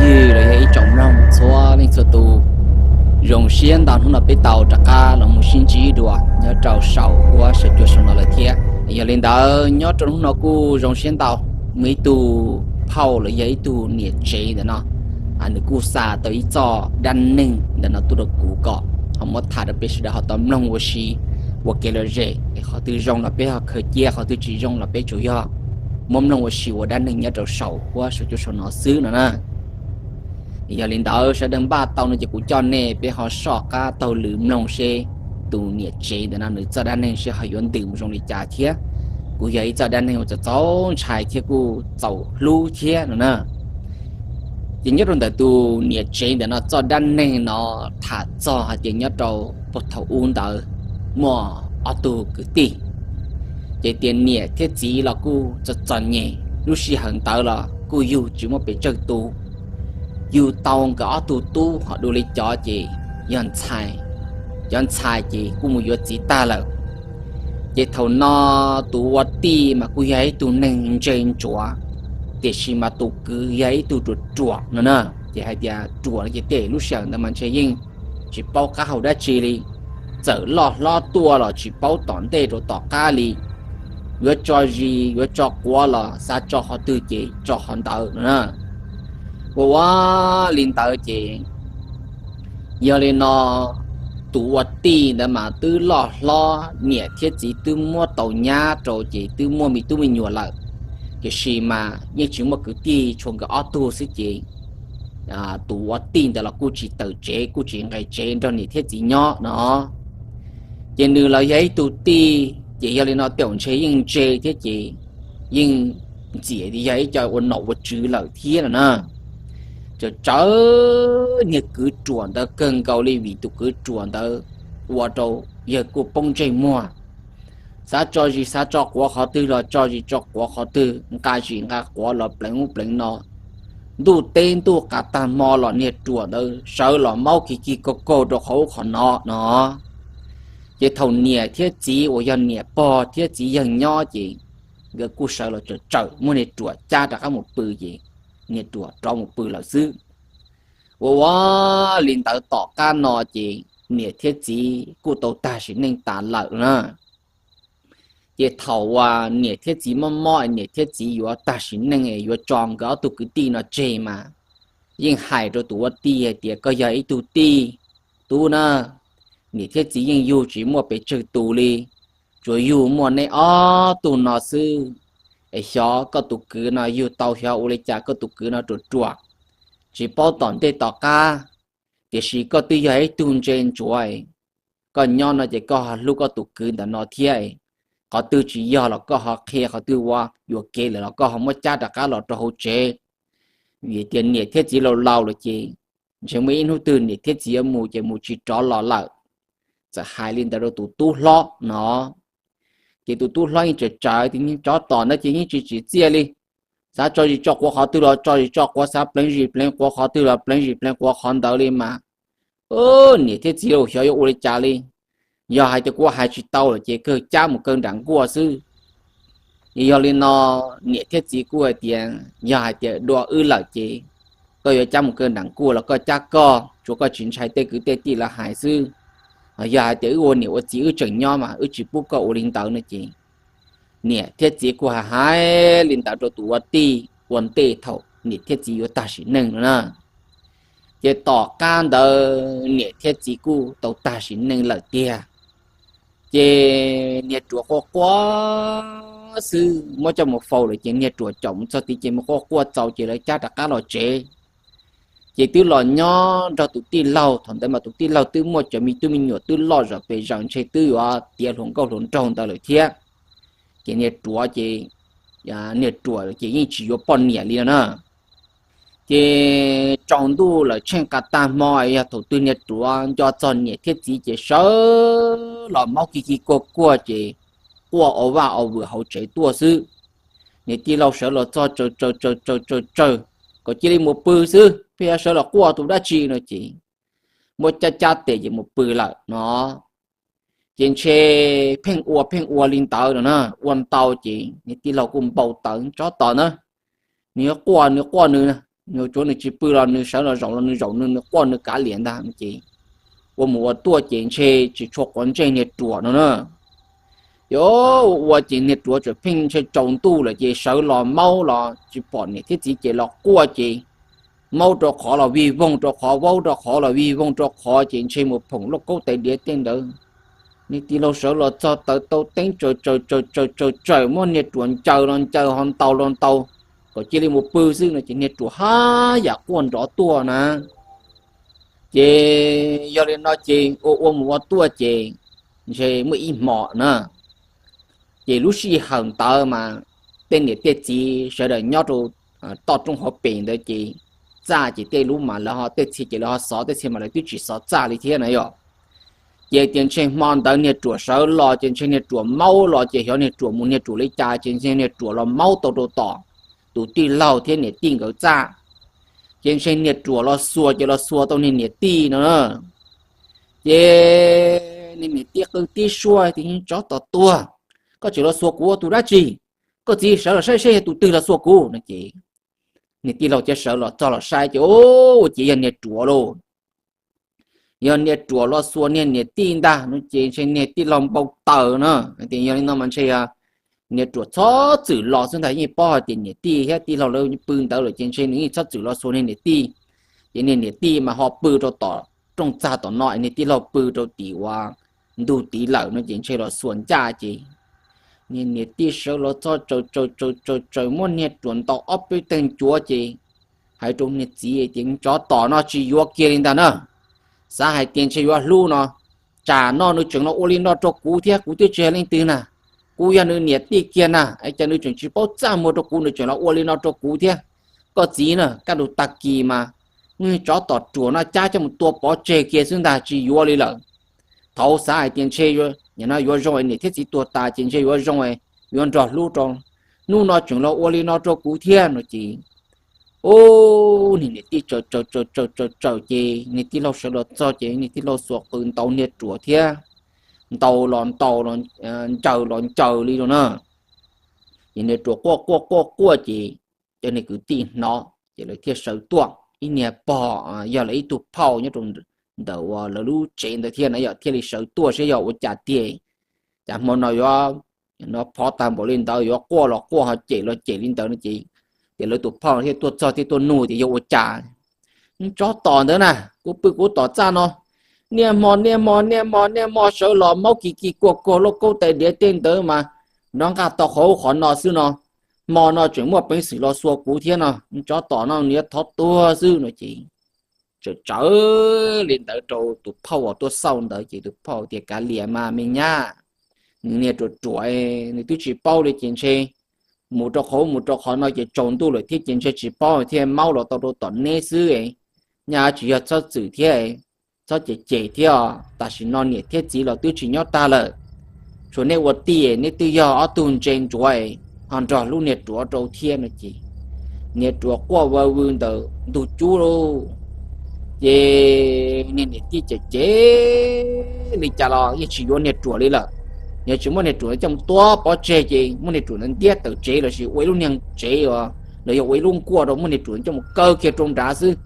Ywg los yog ib tsoom mloog txhua leej txhua tus, zoo siab ntau hnub no peb tau rov qab los mus sib ntsib dua nyob rau saum huab saum cua saum no lawm thiab. Yog li ntawd nyob rau hnub no kuj zoo siab ntau, muaj ib tug phauj los yog ib tug niam tsev ntawm no, nws kuj xa tau ib txoj dab neeg ntawm no tuaj rau kuv kom ho muab tham rau peb sawv daws ho tau mloog ua si ua kev lom zem, qhov twg zoo los peb ho khaws cia, qhov twg tsis zoo los peb tsuas yog muab mloog ua si ua dab neeg nyob rau saum huab saum cua saum no xwb no na. Yog li ntawd sawv daws npaj tau no ces kuv coj nej peb ho soj qab taug lw mloog seb tus niam tsev ntawm no nws txoj dab neeg seb ho yuav ntws mus zoo li cas thiab. Kuj yog ib txoj dab neeg uas txaus ntshai thiab kuj txaus hlub thiab no na. Ces nyob rau ntawm tus niam tsev ntawm no txoj dab neeg no tham txog hais tias nyob rau puag thaum ub ntawd muaj ob tug kwv tij, ces tias niam thiab txiv los kuj txom txom nyem, lub sij hawm ntawd los kuj yug tsis muaj pes tsawg tus, yug tau nkawd ob tug tub ho dua li cov ces yog ntxhais, cov ntxhais ces kuj mus yuav txiv tag lawm. Ces thaum no tus ua tij mas kuj yog ib tug neeg ntse ntsuav, tiam sis mas tus kwv yog ib tug ruam ruam no na. Ces hais tias ruam no ces tej lub sij hawm ntawd mas ntshe yeej tsis paub qab hau dab tsi li, txawm loj hlob tuaj los tsis paub tom ntej rau tom qab li, yuav tso zis yuav tso quav los xav tso qhov twg ces tso qhov ntawd no na. Ua ua li ntawd ces yog li no tus ua tij ntawd mas twb loj hlob, niam thiab txiv twb muab tau nyab rau ces twb muaj me tub me nyuam lawm, tiam sis mas yeej tsis muaj kwv tij, tshuav nkawd ob tug xwb ces tus ua tij ntawd los kuj tsis tawm tsev kuj tsis nqis tsev nrog niam thiab txiv nyob no. Ces nws los yog ib tug tij ces yog li no tej zaum ntshe yeej ntse thiab ces yeej ntxias yog ib co ua nom ua tswv lawm thiab no na. Tsawm tsawv niag kwv ruam ntawd kawg nkaus li vim tus kwv ruam ntawd ua rau yawg kuj poob ntsej muag. Xav tso zis xav tso quav qhov twg los tso zis tso quav qhov twg, nqa zis nqa quav los pleev ub pleev no. Ntuj teb ntuj qas tag hmo los niag ruam ntawd sawv los maub kig kig kaug kaug rau qhov ub qhov no no. Ces thaum niam thiab txiv uas yog niam pog thiab txiv yawg nyob ces nkawd kuj sawv los tsawm tsawm muab niag ruam cab rov qab mus pw ces niag ruam rov mus pw lawm xwb. Ua ua li ntawd tom qab no ces niam thiab txiv kuj tau tag sim neej tas lawm na. Ces thaum uas niam thiab txiv mob mob, niam thiab txiv yuav tag sim neej yuav tso nkawd ob tug kwv tij no tseg mas yeej hais rau tus ua tij hais tias koj yog ib tug tij tub na, niam thiab txiv yeej yug tsis muaj pes tsawg tus li, tsuas yug muaj neb ob tug no xwb. Es xyov koj tus kwv no yug tau xyov ua li cas, koj tus kwv no ruam ruam, tsis paub tom ntej tom qab, tiam sis koj twb yog ib tug ntse ntsuav, koj nyob no ces koj ho hlub koj tus kwv ntawm no thiab. Qhov twg tsis yog los koj ho qhia, qhov twg ua yuam kev lawm los koj ho muab cab rov qab los rau hauv tsev. Vim tias niam thiab txiv laus laus lawm ces ntshe muaj ib hnub twg niam thiab txiv yuav mus ces mus tsis rov los lawm. Txawm hais li ntawd rau tus tub hlob no, ces tus tub hlob yeej tsawm tsawv tias tsov tom ntawd ces yeej tsis tsim txiaj li. Xav tso zis tso quav qhov twg los tso zis tso quav, xav pleev zis pleev quav qhov twg los pleev zis pleev quav qhov ntawd li mas, niam thiab txiv laus xyov yuav ua li cas li. Yog hais tias kuv hais tsis tau lawm ces kawg cab mus kaw nram nkuaj xwb. Yog li no niam thiab txiv kuj hais tias yog hais tias dua wb lawm ces koj yuav cab mus kaw nram nkuaj los koj cab koj, tsuav koj tsis ntshai tej kwv tej tij lawv hais xwb. Yog hais tias wb ua niam ua txiv wb tseem nyob mas wb tsis pub koj ua li ntawd no ces niam thiab txiv kuj hais hais li ntawd rau tus ua tij ua ntej thaum niam thiab txiv yuav tag sim neej no na. Ces tom qab ntawd niam thiab txiv kuj tau tag sim neej lawm tiag. Ces niag ruam quaj quaj xwb, muab coj mus faus lawm ces niag ruam caum mus txog tid ces mus quaj quaj txaus ces lawv cab rov qab los tsev. Ces twb los nyob nrog tus tij laug, thaum ntawd mas tus tij laug twb muaj cov me tub me nyuam twb loj zom pes zaws ntshe twb yuav tiav hluas nkauj hluas nraug ntawd lawm thiab. Ces niag ruam ces, niag ruam ces yeej tsis yuav poj niam li no na. Ces tsaus ntuj lawm tsheej qas tag hmo yog thaum twg niag ruam nco txog niam thiab txiv ces sawv los maub kig kig kuag kuag ces quaj ua vaj ua vwm hauv tsev tuaj xwb. Niag tij laug sawv los txog tsaws tsaws tsaws tsaws tsaws, kom cia li mus pw xwb, pheej yuav sawv los quaj tus dab tsi no ces muab cab cab tes ces mus pw lawm no. Ces ntshe pheej ua pheej ua li ntawd no na, ua ntau ces niag tij laug kuj npau taws, tsov tom na, nws yuav quaj nws quaj nws, Tsuav nws tsis pw los nws sawv los zaum los nws zaum nws, nws quaj nws kav liam ntag no ces ua mus ua tuaj ces ntshe tsis tshua quav ntsej niag ruam no na. Ces ua ua ces niag ruam tseem pheej ntshe tsaus ntuj lawm ces sawv los maub los tsis pom niam thiab txiv ces los quaj ces maub rau qhov los vij voog rau qhov, vaub rau qhov los vij voog rau qhov ces ntshe mus phoom lauj kaub tais diav tej ntawd. Niag tij laug sawv los txog taws tau teeb tsaws tsaws tsaws tsaws tsaws tsaws muab niag ruam ncaws los ncaws ho ntaus los ntaus kom cia li mus pw xwb no ces niag ruam haj yam quaj nrov tuaj na. Ces yog li no ces ua ua mus ua tuaj ces ntshe muaj ib hmo na, ces lub sij hawm ntawd mas tej niam tej txiv sawv daws nyob rau toj roob hauv pes ntawd ces txaj ces tej lub mas lawv ho tej txhia ces lawv ho xov, tej txhia mas lawv twb tsis xov txaj li thiab na yom. Ces tias ntshe hmo ntawd niag ruam sawv los ces ntshe niag ruam maub los ces xyov niag ruam mus niag ruam li cas ces ntshe niag ruam los maub tau rau tom tus tij laug thiab niam tij nkawd txaj. Ces ntshe niag ruam los xuas ces los xuas tau niag niam tij no na. Ces niag niam tij qw tib suab tias, Tsov tom tuag, koj tseem los xuas kuv ua tus dab tsi? Koj txiv, sawv los saib seb yog tus twg los xuas kuv no ces niag tij laug cia sawv los txog los saib ces ua ciav yog niag ruam lauj. Yog niag ruam los xuas niag niam tij ntag no ces ntshe niag tij laug npau taws na. Tias yog li no mas ntshe yog niag ruam txhob txwm los xwb ntag, yeej paub hais tias niam tij thiab tij laug lawv pw ntawd lawm ces ntshe nws yeej txhob txwm los xuas niag niam tij. Ces niag niam tij mas ho pw rau tom rooj txag tom no, niag tij laug pw rau tim uas ntug tid lawm no ces ntshe los xuas ncaj ces niag niam tij sawv los txog tsaws tsaws tsaws tsaws tsaws muab niag ruam ntaus ob peb teg ncuav ces hais rau niag txiv tias, Tsov tom no tsis yuav kiag li ntag na. Xav hais tias ntshe yuav hlub no, tsam no nws tseem los ua li no rau kuv thiab, kuv twb tsis yog leej twg na, kuv yog nws niam tij kiag na, es cas nws tseem tsis paub txaj muag rau kuv, nws tseem los ua li no rau kuv thiab. Koj txiv na, kaj ntug tag kis mas muaj tsov tom ruam no cab coj mus tua pov tseg kiag xwb ntag, tsis yuav li lawm. Thaum xav hais tias ntshe no yuav zoo es niam thiab txiv tuag tas ces ntshe yuav zoo es yuav nrog hlub rau, hnub no tseem los ua li no rau kuv thiab no ces ub, niag niam tij tsaws tsaws tsaws tsaws tsaws ces niag tij laug sawv los txog ces niag tij laug xuas qws ntaus niag ruam thiab, ntaus los ntaus, ncaws los ncaws li no na. Ces niag ruam quaj quaj quaj quaj ces cov niag kwv tij hnov ces lawv thiaj sawv tuaj. Ib niag pog yog lawv ib tug phauj nyob rau ntawm uas lawv lub tsev ntawd thiab na yom, thiaj li sawv tuaj saib yog ua cas tiag. Cas hmo no yuav, no phov tag npaum li ntawd, yuav quaj los quaj ho cem los cem li ntawd no ces, ces lawv tus phauj thiaj tuaj txog thiaj tuaj nug tias yog ua cas. Tsov tom ntawd na, kuv pw kuv tom txaj no, niaj hmo niaj hmo niaj hmo niaj hmo sawv los maub kis kis kuag kuag lauj kaub tais diav tej ntawd mas nrov nqaj tau qhov ub qhov no xwb no, hmo no tseem muaj peev xwm los xuas kuv thiab no, tsov tom no nws yuav thov tuag xwb no ces txawm tsawv li ntawd rau tus phauj uas tuaj xauj ntawd ces tus phauj tias, Kav liam mas me nyab, nws niag ruam ruam, nws twb tsis paub li ces ntshe mus rau qhov ub mus rau qhov no ces tsaus ntuj lawm thiab ces ntshe tsis paub thiaj maub los tau rau tom neb xwb. Nyaj tsis yog txhob txwm thiab, txhob cem cem thiab, tam sim no niam thiab txiv los twb tsis nyob tag lawm. Tshuav neb ua tij neb twb yog ob tug ntse ntsuav, ho nrog hlub niag ruam rau thiab no ces niag ruam quaj vawv vwg ntawm ntug cub lauj. Ces niag niam tij cem cem li cas los yeej tsis yuav niag ruam li lawm. Yog tsis muab niag ruam coj mus tua pov tseg ces muab niag ruam ntawd ntiab tawm tsev lossis ua ib lub niag tsev os, los yog ua ib lub nkuaj rau muab niag ruam coj mus kaw kiag rau nrad xwb.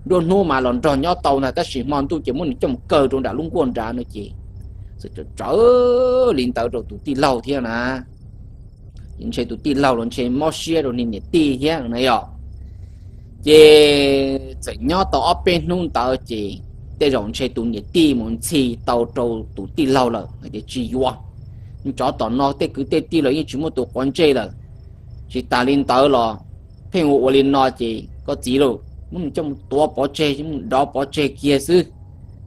Nruab hnub mas los nrog nyob tau ntag, tab sis hmo ntuj ces muab nws coj mus kaw rau nram lub nkuaj nrad no ces txawm tsawv li ntawd rau tus tij laug thiab na. Ces ntshe tus tij laug los ntshe mob siab rau niag niam tij thiab na yom. Ces txawm nyob tau ob peb hnub ntawd ces tej zaum ntshe tus niam tij mus ntxhi tau rau tus tij laug lawm hais tias, Tsis yuav, tsov tom no tej kwv tej tij los yeej tsis muaj tus quav ntsej lawm. Tsis tas li ntawd los pheej ua ua li no ces koj txiv lauj, muab nws coj mus tua pov tseg, mus dov pov tseg kiag xwb.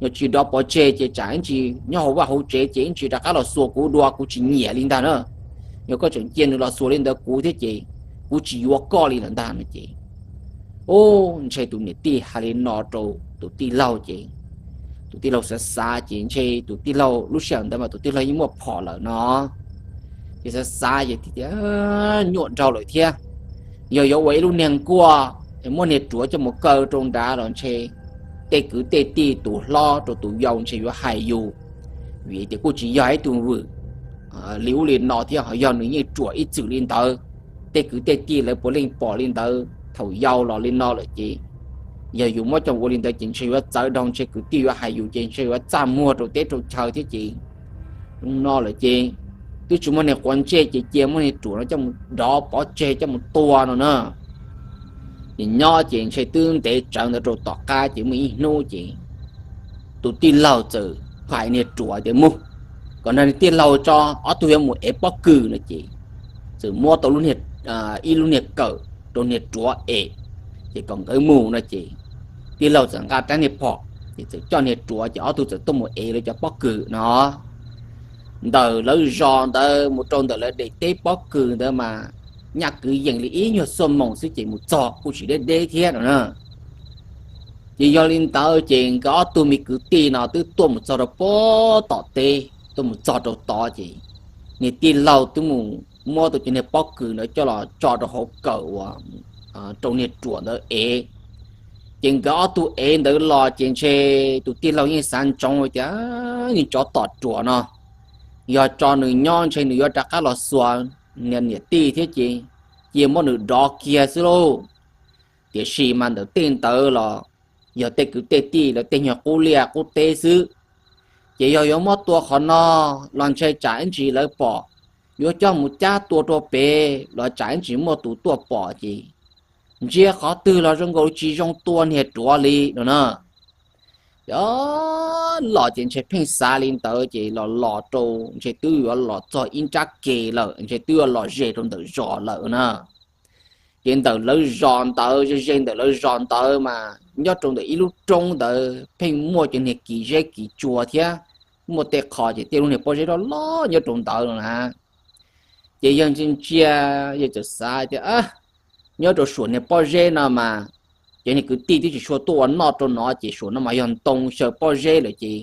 Yog tsis dov pov tseg ces tsam ib ntsis nyob hauv vaj hauv tsev ces ib ntsis rov qab los xuas kuv dua, kuv tsis nyiam li ntag na. Yog koj tseem cia nws los xuas li ntawd kuv thiab ces kuv tsis yuav koj li lawm ntag no ces ub, ntshe tus niam tij hais li no rau tus tij laug ces tus tij laug xav xav ces ntshe tus tij laug lub sij hawm ntawd mas tus tij laug yeej muaj phom lawm no. Ces xav xav ces tias, Nyuaj nraug lawm thiab. Yog yuav ua ib lub niag nkuaj es muab niag ruam coj mus kaw rau nrad los ntshe tej kwv tej tij tus hlob rau tus yau ntshe yuav hais yus, vim tias kuj tsis yog ib tug vwm li ub li no thiab, ho yog nws yeej ruam ib txwm li ntawd, tej kwv tej tij lawv puav leej pom li ntawd. thaum yau los li no lawm ces yog yus muab coj ua li ntawd ces ntshe yuav txawv dhau, ntshe kwv tij yuav hais yus ces ntshe yuav txaj muag rau teb rau chaw thiab ces zoo no lawm ces twb tsis muaj niag quav ntsej ces cia muab niag ruam no coj mus dov pov tseg coj mus tua no na. Ces nyob ces ntshe twb ntev tsawv ntawd rau tom qab ces muaj ib hnub ces tus tij laug txawm hais niag ruam tias mus, kom nrog niag tij laug tso, ob tug yuav mus ev pob kws no ces txawm muab tau ib lub niag kawm rau niag ruam ev, ces kom nkawd mus no ces tij laug txawm nqa rab niag phom ces txawm coj niag ruam ces ob tug txawm tuaj mus ev lawv cov pob kws no. Ntawm lawv zos ntawd mus rau ntawm lawv daim teb pob kws ntawd mas nyaj kwv yees li ib nyuag xuab moos xwb ces mus txog kuj tsis deb deb thiab no na. Ces yog li ntawd ces nkawd ob tug me kwv tij no twb tuaj mus txog rau pob tom teb, tuaj mus txog rau tod ces niag tij laug twb mus muab tau cov niag pob kws ntawd coj los tso rau hauv kawm uas rau niag ruam ntawd ev. Ces nkawd ob tug ev ntawd los ces ntshe tus tij laug yeej xav ntsoov tias niag tsov tom ruam no yog tso nws nyob ntshe nws yuav rov qab los xuas niam tij thiab ces cia muab nws dov kiag xwb lauj. Tiam sis mas ntawm tej ntawd los yog tej kwv tej tij lawv tej nyuag qub liaj qub teb xwb, ces yog yuav muab tua qhov no los ntshe tsam ib ntsis lawv pom, yuav coj mus cab tua rau pem los tsam ib ntsis muaj tus tuaj pom ces ntsiab qhov twg los zoo nkaus tsis zoo tua niag ruam li no na. Los ces ntshe pheej xav li ntawd ces los los rau ntshe twb yuav los txog ib nrab ke lawm, ntshe twb yuav los ze rau ntawm zos lawm na. Ces ntawm lawv zos ntawd, ze ze ntawm lawv zos ntawd mas nyob rau ntawm ib lub roob ntawd pheej muaj cov niag kis zeb kis tsua thiab muaj tej qho ces tej lub niag pob zeb loj loj nyob rau ntawd no na. Ces yawg ntsia ntsia, yawg txawm xav tias nyob rau suam niag pob zeb no mas cov niag kwv tij twb tsis tshua tuaj ua noj rau no ces suam no mas yog ntoo xyaw pob zeb lawm ces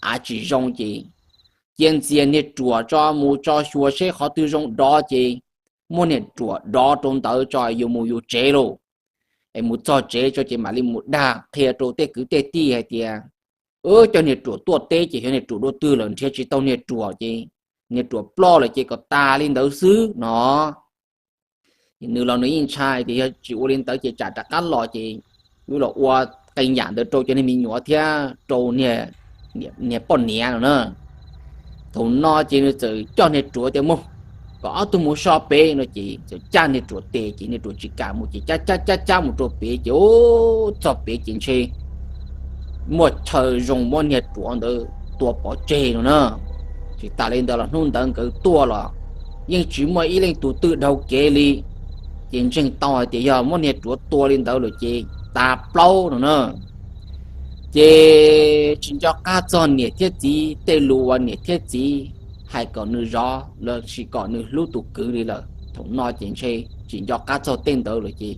av tsis zoo ces cia ntxias niag ruam tso mus tso xyuas seb qhov twg zoo dov ces muab niag ruam dov rau ntawd tso yus mus yus tsev lauj. Es mus txog tsev tso ces mam li mus dag qhia rau tej kwv tej tij hais tias coj niag ruam tuaj teb ces xyov niag ruam dua twg lawm nrhiav tsis tau niag ruam ces niag ruam ploj lawm ces kom tas li ntawd xwb no. Nws los nws yeej ntshai tias yog tsis ua li ntawd ces tsam rov qab los ces yuav los ua qee yam ntawd rau cov niag me nyuam thiab rau niag poj niam no na. Thaum no ces nws txawm coj niag ruam tias mus, kom ob tug mus so pem no ces txawm cab niag ruam tes ces niag ruam tsis kam mus ces cab cab cab cab mus rau pem ces ub txog pem ces ntshe muaj chaw zoo muab niag ruam ntawd tua pov tseg no na. Tsis tas li ntawd los hnub ntawd nkawd tuaj los yeej tsis muaj ib leej tus twg dhau kev li, ces ntseeg tau hais tias yog muab niag ruam tua li ntawd lawm ces tas plaub no na. Ces tsis nco qab txog niam thiab txiv tej lus uas niam thiab txiv hais kom nws zov lossis kom nws hlub tus kwv li lawm. Thaum no ces ntshe tsis nco qab txog tej ntawd lawm ces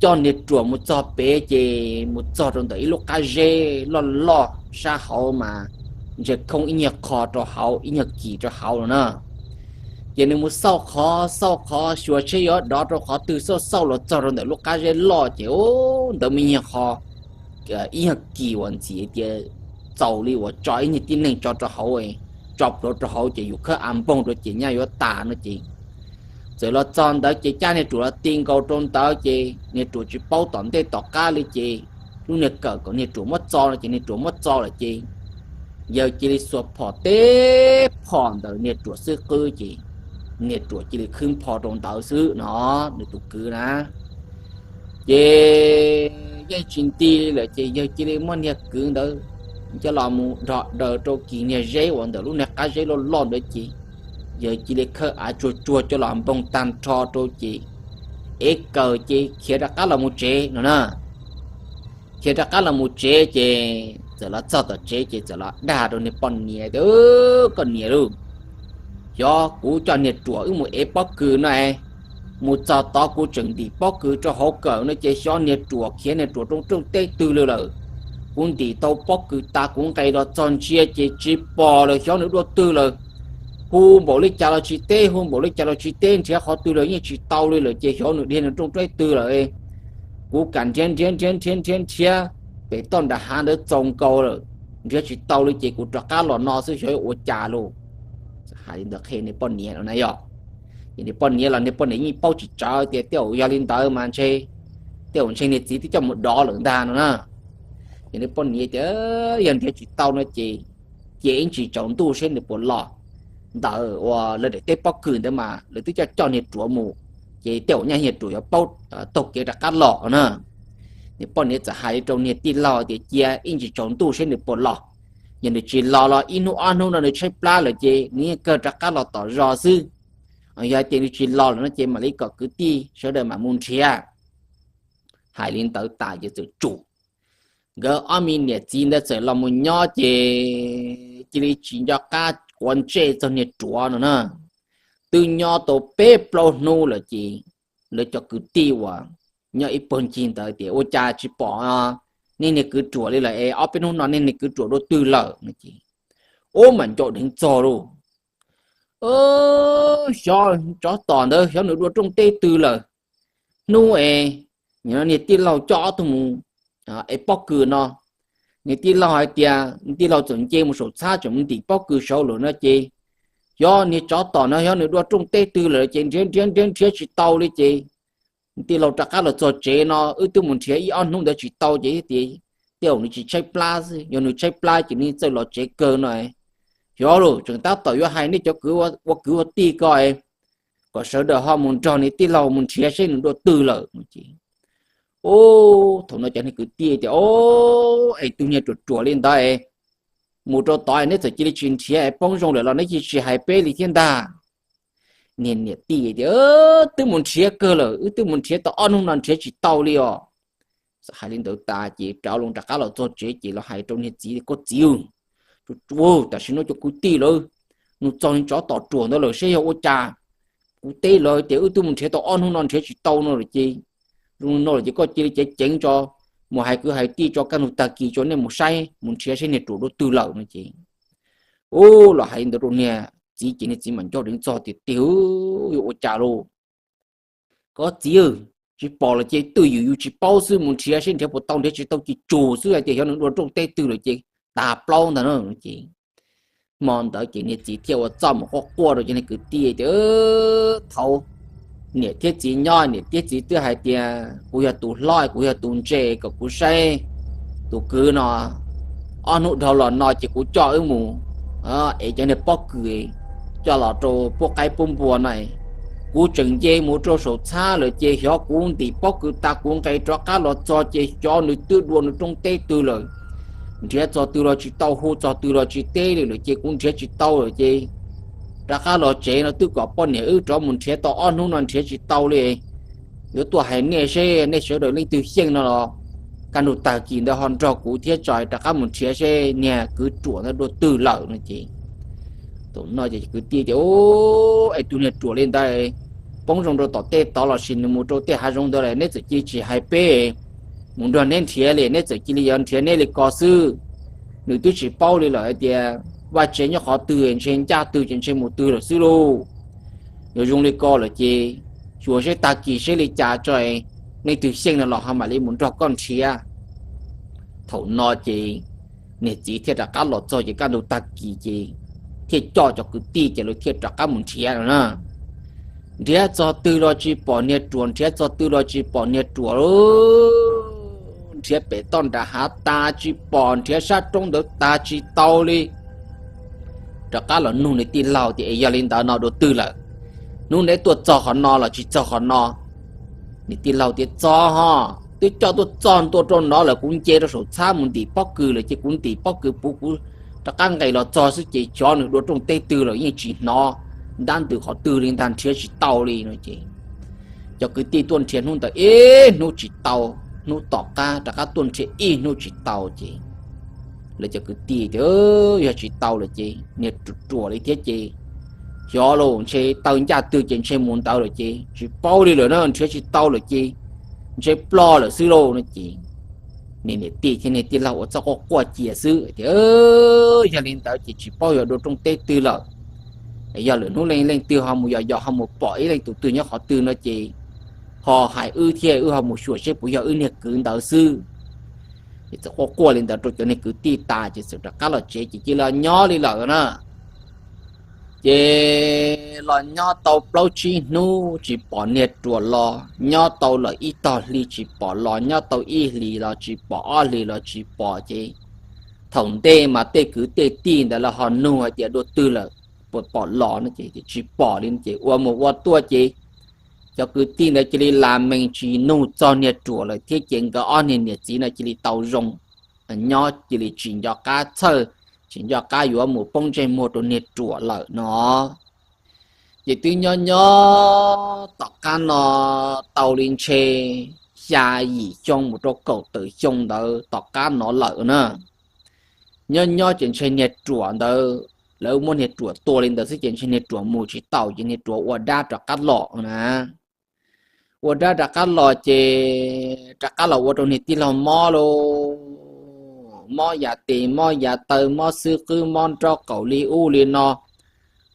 coj niag ruam mus txog pem ces mus txog rau ntawm ib lub qab zeb loj loj sab hauv mas ntshe khoob ib nyuag qho rau hauv ib nyuag kis rau hauv no na. Ces nws mus xauj qhov xauj qhov xyuas seb yuav dov rau qhov twg, xauj xauj los txog rau ntawm lub qab zeb loj ces ub ntawd muaj ib nyuag qho, ib nyuag kis uas ntxim tias txaus li uas tso ib nyuag tib neeg tso rau hauv, tso plhuav rau hauv ces yus khawb av npoog rau ces nyaj yuav tas no ces txawm los txog ntawd ces cab niag ruam los ti nkaus rau ntawd ces niag ruam tsis paub tom ntej tom qab li ces lub niag kawm kom niag ruam muab txo no ces niag ruam muab txo lawm ces yawg cia li xuas phom teb phom ntawm niag ruam xub qwb ces niag ruam cia li khwb npho rau ntawd xwb no, nws tus kwv na. Ces yeej tsis nti li lawm ces yawg cia li muab niag kwv ntawd coj los mus dhos daws rau kis niag zeb uas ntawm lub niag qab zeb loj loj ntawd ces yawg cia li khawb av tsuag tsuag coj los npoog tag nrho rau ces ev kaws ces khiav rov qab los mus tsev no na. Khiav rov qab los mus tsev ces txawm los txog tom tsev ces txawm los dag rau niag poj niam tias, Koj niam lauj, xyov kuv coj niag ruam wb mus ev pob kws no es mus txog tod kuv tseem ntim pob kws rau hauv kawm no ces xyov niag ruam khiav niag ruam rau rooj teb twg lawm lawm. Kuv ntim tau pob kws tas kuv nqes los txog ntsia ces tsis pom lawm, xyov nws dua twg lawm. Hu npaum li cas los tsis teb, hu npaum li cas los tsis teb, nrhiav qhov twg los yeej tsis tau li lawm ces xyov nws dhia nws rooj teb twg lawm. Kuv kam nrhiav nrhiav nrhiav nrhiav nrhiav nrhiav pem toj nram hav ntawd txaus nkaus lawm, nrhiav tsis tau li ces kuv rov qab los no xwb xyov yuav ua cas lauj. Hais li ntawd qhia niag poj niam no na yog. Ces niag poj niam los niag poj niam yeej paub tsis tsawv tias tej zaum yog li ntawd mas ntshe tej zaum ntshe niag txiv twb coj mus dov lawm ntag no na. Ces nws poj niam tias yog nrhiav tsis tau no ces cia ib ntsis tsaus ntuj seb nws puas los ntawm uas lawv daim teb pob kws ntawd mas lawv twb coj coj niag ruam mus, ces tej zaum nyaj niag ruam yuav paub taug kev rov qab los na. Nws poj niam txawm hais li rau niag tij laug tias cia ib ntsis tsaus ntuj seb nws puas los. Yog nws tsis los los ib hnub ob hnub no nws tshaib plab lawm ces nws yeej kawg rov qab los tom zos xwb. Yog hais tias nws tsis los lawm no ces mam li kom kwv tij sawv daws mam mus nrhiav. Hais li ntawd tas ces txawm tsum. Nkawd ob me niam txiv ntawd txawm los mus nyob ces cia li tsis nco qab quav ntsej txog niag ruam no na. Twb nyob tau peb plaub hnub lawm ces lawv cov kwv tij uas nyob ib puag ncig ntawd tias ua cas tsis pom nej niag kwv ruam li lawm es ob peb hnub no nej niag kwv ruam dua twg lawm no ces, ub, mam nco dheev txog lauj, xyov tsov tom ntawd xyov nws dua rooj teb twg lawm. Hnub es niag tij laug coj ob tug mus ev pob kws no, niag tij laug hais tias tij laug txawm nce mus saum txhab tseem mus ntim pob kws saud lawm no ces, xyov niag tsov tom no xyov nws dua rooj teb twg lawm ces nrhiav nrhiav nrhiav nrhiav tsis tau li ces tij laug rov qab los txog tsev no wb twb mus nrhiav ib ob hnub ntawd tsis tau ces tias tej zaum nws tsis tshaib plab xwb, yog nws tshaib plab ces nws txawj los tsev kawg no. Xyov lauj, tseem tab tom yuav hais nej cov kwv ua kwv ua tij ko kom sawv daws ho mus nrog niag tij laug mus nrhiav seb nws dua twg lawm no ces, ub, thaum no cov niag kwv tij tias, o, es tus niag ruam ruam li ntawd es mus rau tod neb txawm cia li tsis nrhiav es poob zoo lawm los neb cia li tsis hais peb li thiab ntag. Niag niam tij tias, twb mus nrhiav kawg lawm, wb twb mus nrhiav tau ob hnub no nrhiav tsis tau li os. Txawm hais li ntawd tas ces rov los rov qab los txog tsev ces los hais rau niag txiv, koj txiv, tam sim no cov kwv tij lawv nug txog niag tsov tom ruam ntawd lawm seb yog ua cas. Kuv teb lawv tias wb twb mus nrhiav tau ob hnub no nrhiav tsis tau no lawm ces, zoo li no lawm ces koj cia li ceev ceev tso, mus hais kwv hais tij tso, kaj ntug tag kis tso nej mus saib mus nrhiav seb niag ruam dua twg lawm no ces, ub, los hais li ntawd rau niag txiv ces niag txiv mam nco dheev txog tias, tiag, yuav ua cas lauj. Koj txiv, tsis pom lawm ces twj ywm yus tsis paub xwb, mus nrhiav seb nrhiav puas tau, nrhiav tsis tau ces tsum xwb, hais tias xyov nws dua rooj teb twg lawm ces tas plaub ntag no ces. Hmo ntawd ces niag txiv thiaj ua txuj mus quaj quaj rau cov niag kwv tij tias, thaum niam thiab txiv nyob, niam thiab txiv twb hais tias kuv yog tus hlob, kuv yog tus ntse, kom kuv saib tus kwv no. Ob hnub dhau los no ces kuv coj wb mus ev cov niag pob kws coj los rau pub qaib pub npua no. Kuv tseem nce mus rau saum txhab lawm ces xyov kuv ntim pob kws tas kuv nqes rov qab los txog ces xyov nws twb dua nws rooj teb twg lawm. Nrhiav txog twg los tsis tau, hu txog twg los tsis teb li lawm ces kuv nrhiav tsis tau lawm ces rov qab los tsev no twb kom poj niam wb rov mus nrhiav tau ob hnub no nrhiav tsis tau li. Yuav tuaj hais nej seb nej sawv daws leej twg xyeej no los kaj ntug tag kis ntawd ho nrog kuv thiab tso rov qab mus nrhiav seb niag kwv ruam ntawd dua twg lawm no ces. Thaum no ces kwv tij tias, es tus niag ruam li ntawd poob zoo rau tom tej tod los sis nws mus rau tej hav zoov ntawd lawm neb txawm cia li tsis hais peb mus nrog neb nrhiav li, neb txawm cia li yuav nrhiav neb li ko xwb. Nws twb tsis paub li lawm hais tias vaj tsev nyob qhov twg, ntshe ncaj twg ces ntshe mus twg lawm xwb lauj. Yog zoo li ko lawm ces xyuas seb tag kis seb li cas tso, leej twg xyeej no los ho mam li mus nrog koj nrhiav. Thaum no ces niag txiv thiaj rov qab los txog ces kaj ntug tag kis ces thiaj coj cov kwv tij ces lawv thiaj rov qab mus nrhiav no na. Nrhiav txog twg los tsis pom niag ruam, nrhiav txog twg los tsis pom niag ruam. Nrhiav pem toj nram hav tas tsis pom, nrhiav sab roob ntawd tas tsis tau li. Rov qab los nug nws tij laug tias, es yog li ntawd no dua twg lawm? Hnub neb tuaj txog qhov no los tsis txog qhov no? Nws tij laug tias, txog ho, twb coj tuaj txog ntua rau no lawm, kuv nce rau saum txhab mus ntim pob kws lawm ces kuv ntim pob kws puv kuv rov qab nqes los txog xwb ces xyov nws dua rooj teb twg lawm yeej tsis hnov ntab ntws qhov twg li ntag, nrhiav tsis tau li no ces cov kwv tij tuaj nrhiav hnub ntawd ib hnub tsis tau, hnub tom qab rov qab tuaj nrhiav ib hnub tsis tau ces lawv cov kwv tij tias, yog tsis tau lawm ces niag ruam ruam li thiab ces xyov los ntshe taw ncaj twg ces ntshe mus ntawd lawm ces tsis paub li lawm na, nrhiav tsis tau lawm ces ntshe ploj lawm xwb lauj no ces niag niam tij thiab niag tij laug ua txuj quaj quaj cia xwb tias, yog li ntawd ces tsis paub yog dua rooj teb twg lawm. Yog lwm hnub leej leej twg ho mus yos yos ho mus pom ib leej tus twg nyob qhov twg no ces ho hais wb thiab wb ho mus xyuas seb puas yog wb niag kwv ntawd xwb. Ces txawm quaj quaj li ntawd rau cov niag kwv tij tas ces txawm rov qab los tsev ces cia li nyob li lawm na. Ces los nyob tau plaub tsib hnub tsis pom niag ruam los, nyob tau lawm ib tog hli tsis pom los, nyob tau ib hlis los tsis pom, ob hlis los tsis pom ces thaum ntej mas tej kwv tej tij ntawd lawv ho nug hais tias dua twg lawm, puas pom los no ces tsis pom li ces ua mus ua tuaj ces cov kwv tij ntawd cia li las mees tsis nug txog niag ruam lawm thiab ces nkawd ob niag niam txiv no cia li tau zoo nyob, cia li tsis nco qab txhawj, tsis nco qab yuav mus poob ntsej muag rau niag ruam lawm no. Ces twb nyob nyob tom qab no tau li ntshe xya yim xyoo mus rau kaum tawm xyoo ntawd tom qab no lawm na. Nyob nyob ces ntshe niag ruam ntawd, lawv muab niag ruam tua li ntawd xwb ces ntshe niag ruam mus tsis taus ces niag ruam ua dab rov qab los na. Ua dab rov qab los ces rov qab los ua rau niag tij laug mob lauj, mob yav tes mob yav taw, mob xwb qwb mob nraub qaum li ub li no.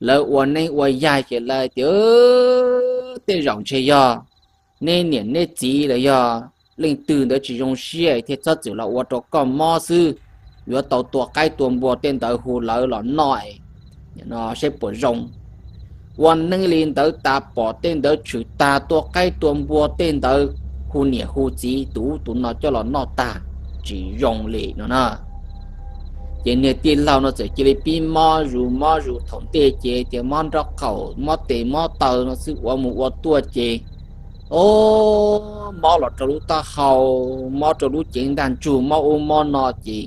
Lawv ua neeb ua yaig ces lawv tias, tej zaum ntshe yog neb niam neb txiv los yog leej twg ntawd tsis zoo siab thiaj txhob txwm los ua rau koj mob xwb, yuav tau tua qaib tua npua tej ntawd hu lawv los noj seb puas zoo. Ua neeb li ntawd tas pom tej ntawd tshwm tag, tua qaib tua npua tej ntawd hu niam hu txiv tus ub tus no coj los noj tag, tsis zoo li no na. Ces niag tij laug no txawm cia li pib mob zus mob zus, thaum ntej ces tias mob nraub qaum mob tes mob taw no xwb, ua mus ua tuaj ces, o, mob los rau lub taub hau, mob rau lub cev ntaj ntsug, mob ub mob no ces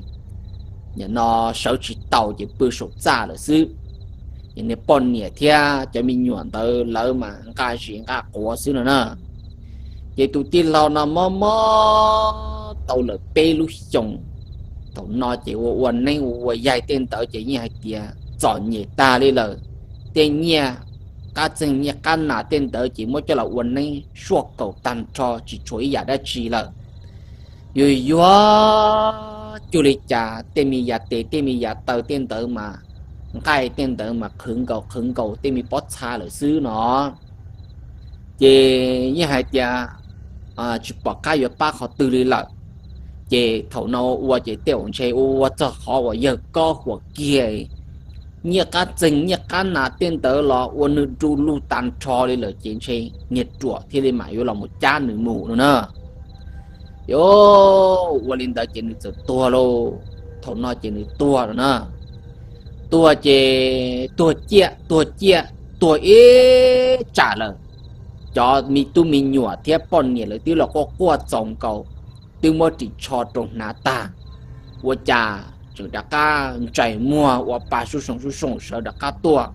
nim no sawv tsis tau ces pw saum txaj lawm xwb. Ces niag poj niam thiab cov me nyuam ntawd lawv mas nqa zis nqa quav xwb no na. Ces tus tij laug no mob mob tau lawm peb lub xyoos. Thaum no ces ua ua neeb ua ua yaig tej ntawd ces yeej hais tias txom nyem tag li lawm. Tej nyiaj qab txeeg nyiaj qab nas tej ntawd ces muab coj los ua neeb suaj kaum tag nrho tsis tshuav ib yam dab tsi lawm. Yuav yuav cuag li cas tej me yav tes tej me yav taw tej ntawd mas, nqaij tej ntawd mas qhwv nkaus qhwv nkaus tej me pob txha lawm xwb no. Ces yeej hais tias tsis pom qab yuav pab qhov twg li lawm. Ces thaum no ua ces tej zaum ntshe ua ua txog qhov uas yawg kob huam kiag, nyiaj qab txeeg nyiaj qab nas tej ntawd los ua nws du lug tag nrho li lawm ces ntshe niag ruam thiaj li mam yuav los mus cab nws mus no na. Ces ua li ntawd ces nws txawm tuag lauj. Thaum no ces nws tuag lawm na. Tuag ces tuag ciaj tuag ciaj tuag ib tsam lawm. Cov me tub me nyuam thiab poj niam lawv twb los quaj quaj txaus nkaus, twb muab ris tsho rau hnav tag, ua cas tseem rov qab ntsais muag ua pa sub soom sub soom sawv rov qab tuaj.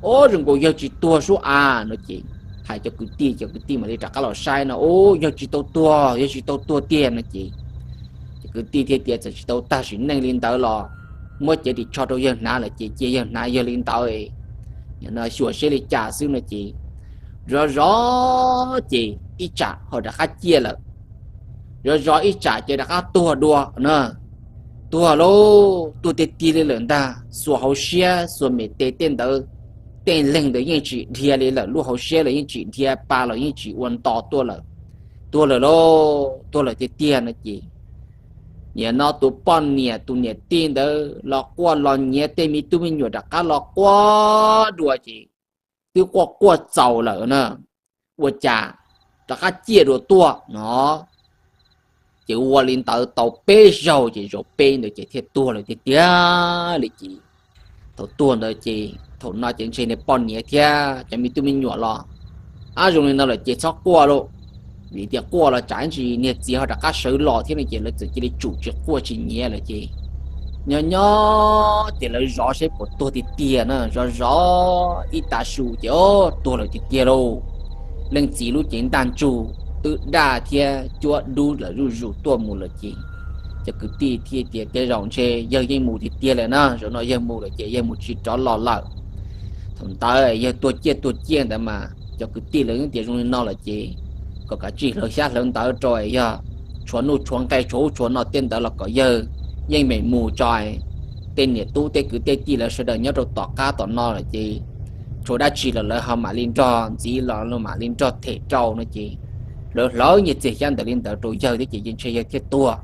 Ub, zoo nkaus yawg tsis tuag sub av no ces hais cov kwv tij, cov kwv tij mam li rov qab los saib no, ub, yawg tsis tau tuag, yawg tsis tau tuag tiag no ces cov kwv tij thiaj tias txawm tsis tau tag sim neej li ntawd los muab cev ris tsho rau yawg hnav lawm ces cia yawg hnav yawg li ntawd, xyuas seb li cas xwb no ces zov zov ces ib tsam ho rov qab ciaj lawm. Zov zov ib tsam ces rov qab tuag dua na. Tuag lauj, tuag tiag tiag li lawm ntag, xuas hauv siab xuas mem tes tej ntawd, tej leeg ntawd yeej tsis dhia li lawm, lub hauv siab los yeej tsis dhia, pa los yeej tsis ua nto tuaj lawm. Tuag lawm lauj, tuag lawm tiag tiag no ces nim no tus poj niam tus niam tij ntawd los quaj los nyiav, tej me tub me nyuam rov qab los quaj dua ces twb quaj quaj txaus lawm na, ua cas rov qab ciaj dua tuaj no. Ces ua li ntawd tau peb zaug ces zaum peb ntawd ces thiaj tuag lawm tiag tiag li ces thaum tuag ntawd ces thaum no ces ntshe niag poj niam thiab cov me tub me nyuam los, ab, zoo li no lawm ces txhob quaj lauj, vim tias quaj los tsam ib ntsis niag txiv ho rov qab sawv los thiab no ces lawv txawm cia li tsum tsis quaj tsis nyiav lawm ces nyob nyob ces lawv zov seb puas tuag tiag tiag na, zov zov ib tav su ces, o, tuag lawm tiag tiag lauj. Leej txiv lub cev ntaj ntsug twb daj thiab cuab dub lawm zuj zus tuaj mus lawm ces cov kwv tij thiaj tias tej zaum ntshe yawg yeej mus tiag tiag lawm na, zaum no yawg mus lawm ces yawg mus tsis rov los lawm. Thaum ntawd yawg tuag ciaj tuag ciaj ntawd mas cov kwv tij lawv yeej tias zoo li no lawm ces kom kav tsij hlawv xyab hlawv ntawv rau, yog tshuav nuj tshuav nqe tshuav ub tshuav no tej ntawd los kom yawg yeej meem mus tso. Tej niam tub tej kwv tej tij lawv sawv daws nyob rau tom qab tom no lawm ces tshuav dab tsi los lawv ho mam li nrog ntxiv los mam li nrog them rau no ces lawv hlawv nyiaj txiag xyab ntawv li ntawd rau yawg thiab ces ntshe yawg thiaj tuag.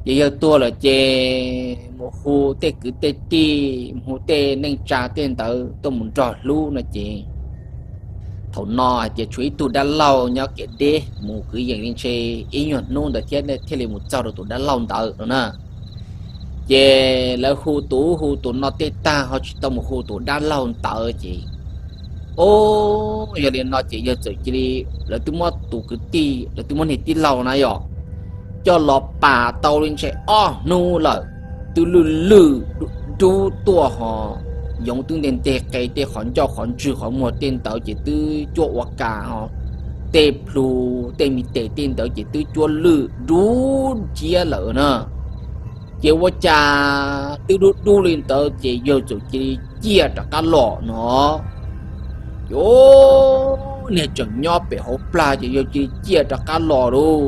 Ces yawg tuag lawm ces mus hu tej kwv tej tij, mus hu tej neej tsa tej ntawd tuaj mus nrog hlub no ces thaum no hais tias tshuav ib tug dab laug nyob kev deb mus kwv yees li ntshe ib nyuag hnub ntawd thiab thiaj li mus txog rau tus dab laug ntawd no na. Ces lawv hu tus ub hu tus no tej tag ho tsis tau mus hu tus dab laug ntawd ces, o, yog li no ces yawg txawm cia li, lawv twb muab tus kwv tij, lawv twb muab niag tij laug na yom, coj los pas tau li ntshe ob hnub lawm, twb lwj lwj dub tuaj ho yoov twb nteg nteg qe tej qhov ncauj qhov ntswg qhov muag tej ntawd ces twb cuab ua kas ho tej plhu tej me tes tej ntawd ces twb cuab lwj dub nciab lawm na. Ces ua cas twb dub dub li ntawd ces yawg txawm cia li ciaj rov qab los no. Ces niag tseem nyob pem hauv plag ces yawg cia li ciaj rov qab los lauj.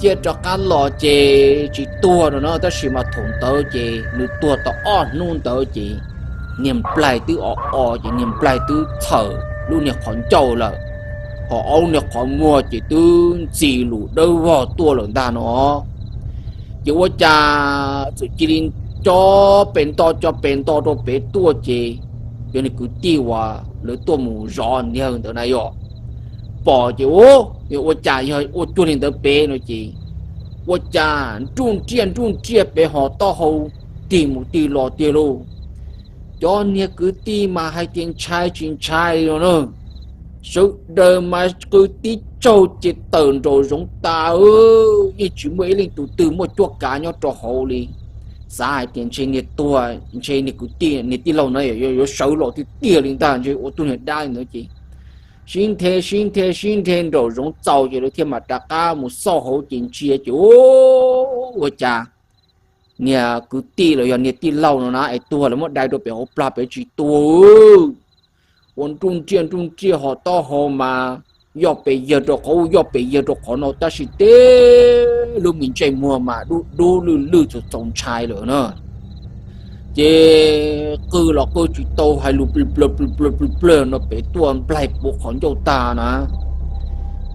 Ciaj rov qab los ces tsis tuag no na, tab sis mas thaum ntawd ces nws tuag tau ob hnub ntawd ces niag nplaig twb o o ces niag nplaig twb txhawm lub niag qhov ncauj lawm, ho ob lub niag qhov muag ces twb ntxi lus dawb vog tuaj lawm ntag no. Ces ua cas txawm cia li co pes nto co pes nto rau pem tuaj ces yog niag kwv tij uas lawv tuaj mus zov niag ntawd na yog pom ces, o, yog ua cas yog ua cuag li ntawd pem no ces ua cas nruj nriaj nruj nriaj pem ho taub hau tig mus tig los tiag lauj. Cov niag kwv tij mas hais tias ntshai tsis ntshai li no na. Sawv daws mas qw tib tsaug ces tawm nraum zoov tas, yeej tsis muaj ib leej tus twg muaj cuab kav nyob rau hauv li. Xav hais tias ntshe niag tuag ntshe niag kwv tij niag tij laug na yuav sawv los tiag tiag li ntag ntshe ua tug niag dab li ntawd ces sib nthe sib nthe sib nthe nraum zoov txaus ces lawv thiaj mam rov qab mus xauj hauv ces ntsia ces, ua cas niag kwv tij los yog niag tij laug no na es tuag lawv muab dai rau pem hauv plag pem tsis tuag, ua nruj nriaj nruj nriaj ho taub hau mas yoj pes yawg rau qhov ub yoj pes yawg rau qhov no tab sis tib lub me ntsej muag mas dub dub lwj lwj txaus txaus ntshai lawm na. Ces qw los qw tsis tau hais lus pl pl pl pl pl no pem tuaj nplaig puv qhov ncauj tag na.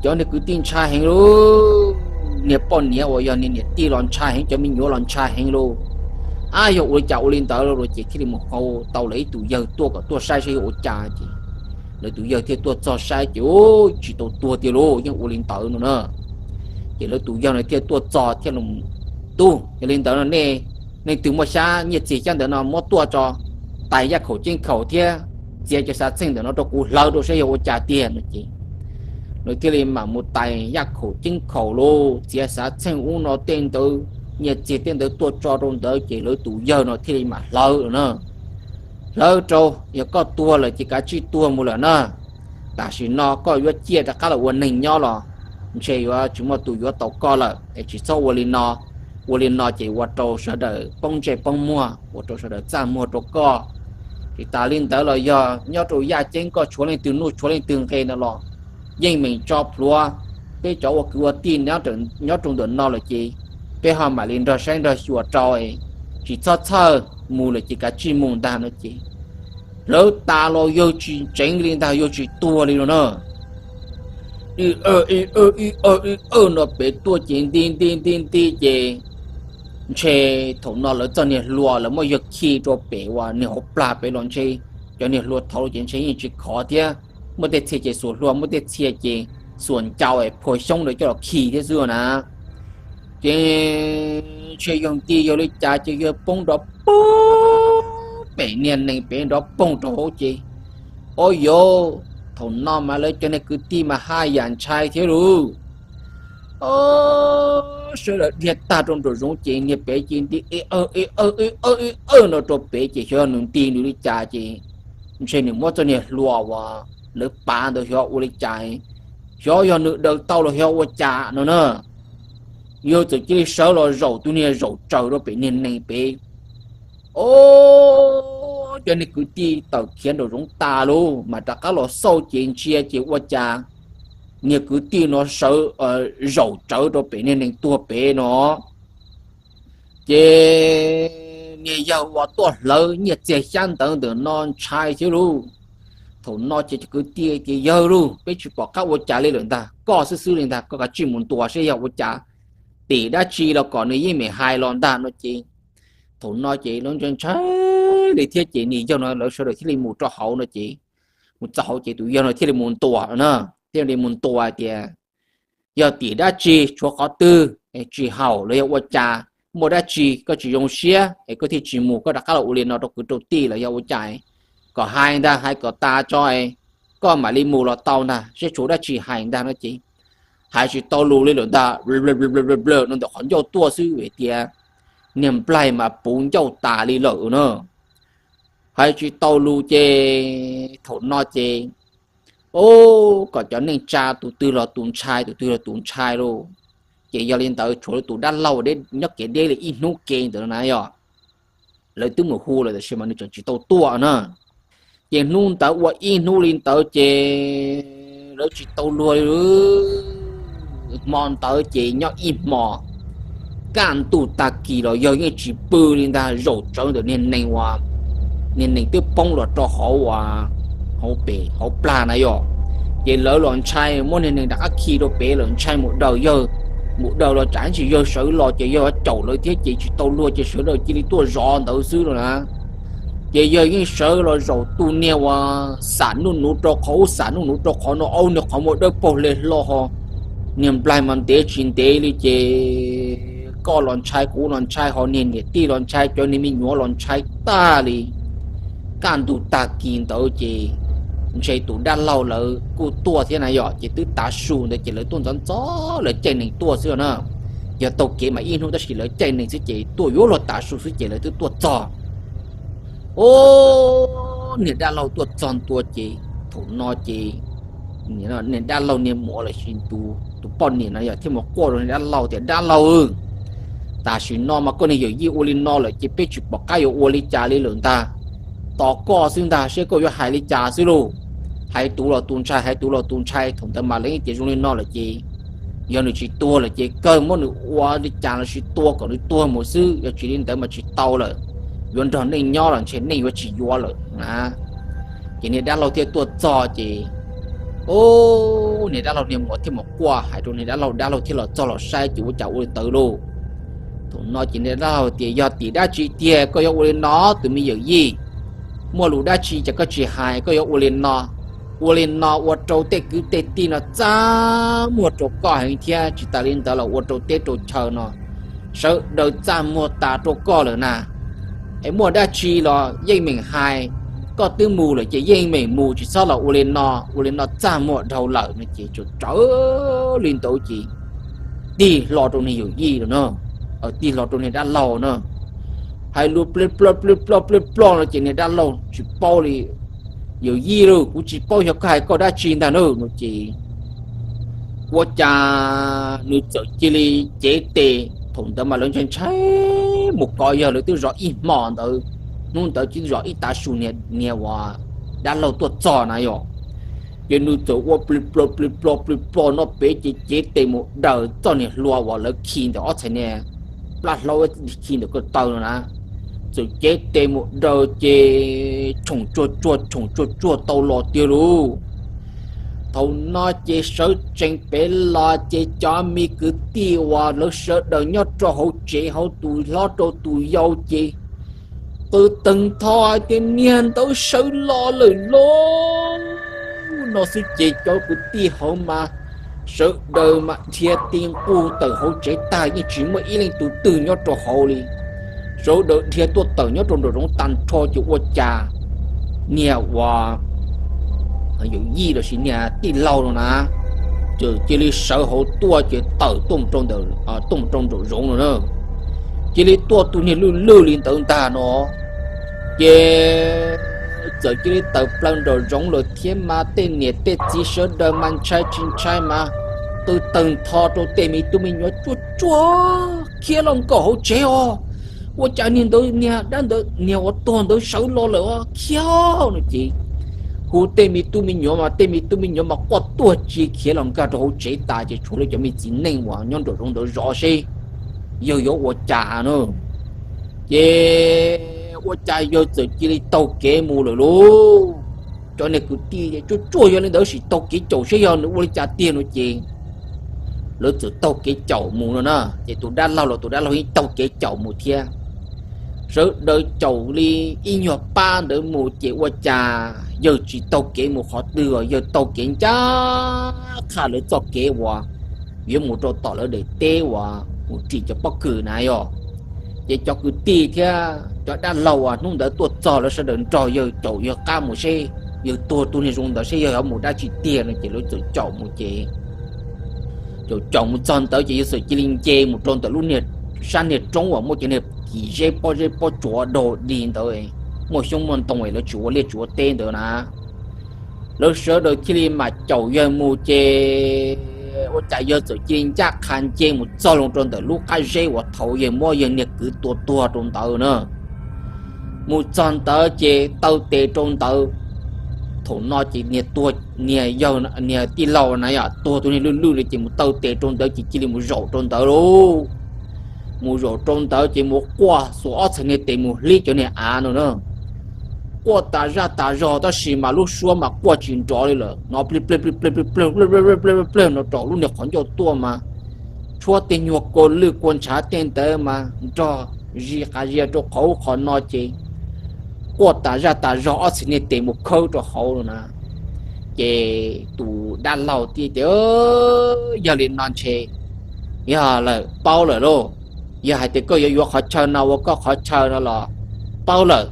Cov niag kwv tij ntshai heev lauj, niag poj niam uas yog niag niam tij los ntshai heev, cov me nyuam los ntshai heev lauj. Ab, yog ua li cas ua li ntawd los ces thiaj li mus hau tau lawv ib tus yawg tuaj kom tuaj saib saib yog ua cas ces lawv tus yawg thiaj tuaj txog saib ces, u, tsis tau tuag tiag lauj, yeej ua li ntawd no na. Ces lawv tus yawg no thiaj tuaj txog thiaj li, tub, yog li ntawd no nej, nej twg muaj xyab nyiaj txiag xyab ntawd no muab tuaj tso, tais yaj khaum ceeb khaum thiab txiav cov xav txheej ntawm no rau kuv hlawv rau saib yog ua cas tiag no ces lawv thiaj li mam mus tais yaj khaum ceeb khaum lauj, txiav xav txheej ub no tej ntawd, nyiaj txiag tej ntawd tuaj tso rau ntawd ces lawv tus yawg no thiaj li mam hlawv lawm na. Hlawv rau, yog koj tuag lawm ces kav tsij tuag mus lawm na. Tam sim no koj yuav ciaj rov qab los ua neeg nyob los ntshe yuav tsis muaj tus yuav tau koj lawm es tsis txhob ua li no. Ua li no ces ua rau sawv daws poob ntsej poob muag, ua rau sawv daws txaj muag rau koj. Tsis tas li ntawd los yog nyob rau yaj ceeb koj tshuav leej twg nuj tshuav leej twg nqe no los yeej meem tso plhuav. Peb cov ua kwv ua tij nyob rau ntawm no lawm ces peb ho mam li nrog saib nrog xyuas rau, tsis txhob txhawj, mus lawm ces kav tsij mus ntag no ces hlawv tas los yawg tsis tseev li ntag, yawg tsis tuag li no na. Ib awj ib awj ib awj ib awj no pem tuaj ces nti nti nti nti ces ntshe thaum no lawv txoj niag hlua lawv muab yawg khi rau pem uas niag hauv plag pem los ntshe cov niag hlua thaud ces ntshe yeej tsis khov thiab, muaj tej txhia ces xuas hlua, muaj tej txhia ces xuas ncau es phua xyoob ntawd coj los khi thiab xwb na. Ces ntshe yawg nti yog li cas ces yawg poob nrov poog, pem niag nees pem nrov poog rau hauv ces, o yauv, thaum no mas lawv cov niag kwv tij mas haj yam ntshai thiab lauj. Sawv daws dhia tag rau nraum zoov ces niag pem ces nti ib awj ib awj ib awj ib awj no rau pem ces xyov nws nti nws li cas ces ntshe nws muab txoj niag hlua uas lawv pav ntawd xyov ua li cas, xyov yog nws daws tau los xyov ua cas no na. Yawg txawm cia li sawv los zaum tus niag zaum tsaws rau pem niag nees pem. O, cov niag kwv tij tawm khiav nraum zoov tas lauj, mas rov qab los xauj ces ntsia ces ua cas niag kwv tij no sawv zaum tsawv rau pem niag nees tuag pem no. Ces niag yawg uas tuaj hlawv nyiaj txiag xyab ntawd ntawm no ntshai thiab lauj. Thaum no ces cov kwv tij tias, yawg lauj, peb tsis pom qab ua cas li lawm ntag, koj xwb xwb li ntag, koj kav tsij mus ntuas seb yog ua cas. tim dab tsi los kom nws yeej meem hais los ntag no ces, thaum no ces lawv ntshai ntshai li thiab ces niag yawg no lawv sawv daws thiaj li mus rau hauv no ces, mus txog hauv ces tus yawg no thiaj li mus ntuas na, thiaj li mus ntuas tias, yog tim dab tsi tshuav qhov twg tsis haum los yog ua cas, muaj dab tsi koj tsis zoo siab es koj thiaj tsis mus, koj rov qab los ua li no rau kwv rau tij los yog ua cas, kom hais ntag, hais kom tas tso, koj mam li mus los tau ntag, seb tshuav dab tsi hais ntag no ces, hais tsis tau lus li lawm ntag, no ntawm qhov ncauj tuaj xwb vim tias niag nplaig mas puv ncauj tas li lawm na. Hais tsis tau lus ces thaum no ces, o, kom cov neej tsa tus twg los tus ntshai, tus twg los tus ntshai lauj. Ces yog li ntawd tshuav tus dab laug nyob kev deb li ib hnub ke ntawd na yog, lawv twb mus hu lawm tab sis mas nws tseem tsis tau tuaj na. Ces hnub ntawd ua ib hnub li ntawd ces lawv tsis tau luag li. Hmo ntawd ces nyob ib hmo, kaj ntug tag kis los yawg yeej tsis pw li ntag, zaum tsawv ntawm niag nees uas, niag nees twb poob los rau hauv, hauv pes hauv plag na yog. Ces lawv los ntshai, muab niag nees rov qab khi rau pem lawm, ntshai mus daws yawg, mus daws los tsam ntsis yawg sawv los ces yawg caum lawv thiab ces tsis tau luag ces sawv daws cia li tuaj zov ntawd xwb no na. Ces yawg yeej sawv los zaum tu niag uas xam nuj nuv rau qhov ub xam nuj nuv rau qhov no, ua niag qhov muag dawb paug hle hlo ho. Niag nplaig mas ntev tsis ntev li ces koj los ntshai kuv los ntshai ho niag niam tij los ntshai cov niag me nyuam los ntshai tag li. Kaj ntug tag kis ntawd ces ntshe tus dab laug lawv kuj tuaj thiab na yog, ces twb tav su ntawd ces lawv tuaj ntxov ntxov lawv caij nees tuaj xwb na. Yog taug kev mas ib hnub tab sis lawv caij nees xwb ces tuaj yuav luag tav su xwb ces lawv twb tuaj txog. O, niag dab laug tuaj txog ntua ces thaum no ces niag dab laug niag muam los sis tus poj niam no yog thiaj mus quaj rau niag dab laug tias, dab laug, tam sim no mas koj niag yawm yij ua li no lawm ces peb tsis pom qab yuav ua li cas li lawm ntag. Tos koj xwb ntag seb koj yuav hais li cas xwb lauj. Hais tus los tus ntshai, hais tus los tus ntshai, thaum ntawd mas lawv yeej tias zoo li no lawm ces yog nws tsis tuag lawm ces kawg muab nws ua li cas los sis tua kom nws tuag mus xwb, yog tsis li ntawd mas tsis tau lawm. Yuav nrog neej nyob los ntshe neej yuav tsis yuav lawm na. Ces niag dab laug thiaj tuaj txog ces, o, niag dab laug niag muam thiaj mus quaj hais rau niag dab laug, dab laug thiaj los txog los saib ces ua cas ua li ntawd lauj. Thaum no ces niag dab laug tias, yog tim dab tsi tiag koj yuav ua li no tus me yawm yij? Muaj lus dab tsi ces koj tsis hais koj yuav ua li no? Ua li no ua rau tej kwv tej tij no txaj muag rau koj heev thiab tsis tas li ntawd los ua rau teb rau chaw no sawv daws txaj muag tas rau koj lawm na. Es muaj dab tsi los yeej meem hais, koj twb mus lawm ces yeej meem mus, tsis txhob los ua li no, ua li no txaj muag dhau lawm no ces tsawv li ntawd ces tig hlo rau niag yawm yij lawm na, tig hlo rau niag dab laug na. Hais lus plig ploj plig ploj plig ploj no ces niag dab laug tsis paub li, yawm yij lauj, kuv tsis paub xyov koj hais koj dab tsi ntag na no ces ua cas nws txawm cia li cev tes, thaum ntawd mas lawv ntshai ntshai mus kov yawg, lawv twb zov ib hmo ntawd, hnub ntawd twb zov ib tav su niag uas dab laug tuaj txog na yog. Ces nws txawm ua plig ploj plig ploj plig ploj no pem ces cev tes mus daws txoj niag hlua uas lawv khi ntawm ob txhais niag plab hlaub khi ntawm ko taw no na. Txawm cev tes mus daws ces tshoom tsuag tsuag tshoom tsuag tsuag tau los tiag lauj. Thaum no ces sawv tsees pem los ces cov me kwv tij uas lawv sawv daws nyob rau hauv tsev hauv tus hlob rau tus yau ces qw tawg ntho hais tias niag ntawd sawv los lawm lauj no xwb ces cov kwv tij hauv mas sawv daws mas dhia ti nqug tawm hauv tsev tag yeej tsis muaj ib leej tus twg nyob rau hauv li. Sawv daws dhia tuaj tawm nyob rau nraum zoov tag nrho ces ua cas niag uas yawm yij los sis niag tij laug no na, ces cia li sawv hauv tuaj ces tawm tuaj mus rau nraum zoov no na. Cia li tuaj tus niag lwj lwj li ntawd ntag no ces txawm cia li tawm plaws nraum zoov lawm thiab mas tej niam tej txiv sawv daws mas ntshai tsis ntshai mas qw tawg ntho rau tej me tub me nyuam tsuag tsuag, khiav los nkaum hauv tsev os. Ua cas niag ntawd niag dab ntawd niag uas tuag ntawd sawv los lawm os, khiav no ces hu tej me tub me nyuam mas tej me tub me nyuam mas quaj tuag tsis khiav los nkag rau hauv tsev tas ces tshuav li cov me txiv neej uas nyob nraum zoov ntawd zov seb yawg yuav ua cas na. Ces ua cas yawg txawm cia li taug kev mus lawm lauj. Cov niag kwv tij tsuag tsuag yog li ntawd sim taug kev caum seb yog nws ua li cas tiag no ces lawv txawm taug kev caum mus no na. Ces tus dab laug los tus dab laug yeej taug kev caum mus thiab. Sawv daws caum li ib nyuag pab ntawd mus ces ua cas yawg tsis taug kev mus qhov twg, yawg taug kev ncaj qha lawv txoj kev uas yuav mus rau tom lawv daim teb uas mus ris cov pob kws na yog. Ces cov kwv tij thiab cov dab laug uas hnub ntawd tuaj txog lawv sawv daws nrog yawg caum yawg qab mus seb yawg tuag tus niag zoo ntawd seb yawg yuav mus dab tsi tiag no ces lawv txawm caum mus ces caum caum mus txog ntawd ces yawg txawm cia li nce mus rau ntawm lub niag sab niag roob uas muaj cov niag kis zeb pob zeb pob tsuas dog dig ntawd, muaj xyoob muaj ntoo lawv tsis ua liaj tsis ua teb ntawd na. Lawv sawv daws thiaj li mam caum yawg mus ces ua cas yawg txawm cia li ncaj qha nce mus txog loo rau ntawm lub qab zeb uas thaum yawg muab yawg niag kwv tua tuag rau ntawd na. Mus txog ntawd ces taw tes rau ntawd. Thaum no ces niag tuag, niag yawg, niag tij laug na yom, tuag tus niag lwj lwj li ces mus taw tes rau ntawd ces cia li mus zaum rau ntawd lauj. Mus zaum rau ntawd ces mus quaj xuas ob txhais niag tes mus hlib cov niag av no na. Quaj tas zaj tas zog tab sis mas lub suab mas quaj tsis nrov li lawm no, plig pleg plig pleg plig pleg plig pleg no rau lub niag qhov ncauj tuaj mas tshuab tej nyuag kua lwj kua ntshav tej ntawd mas nrog zis qas zia rau qhov ub qhov no ces quaj tas zaj tas zog ob txhais niag tes mus khawb rau hauv no na. Ces tus dab laug thiaj tias, Yog li no ntshe yog lawm, paub lawm lauj. Yog hais tias koj yuav yuav qhov chaw no ua koj qhov chaw no los paub lawm,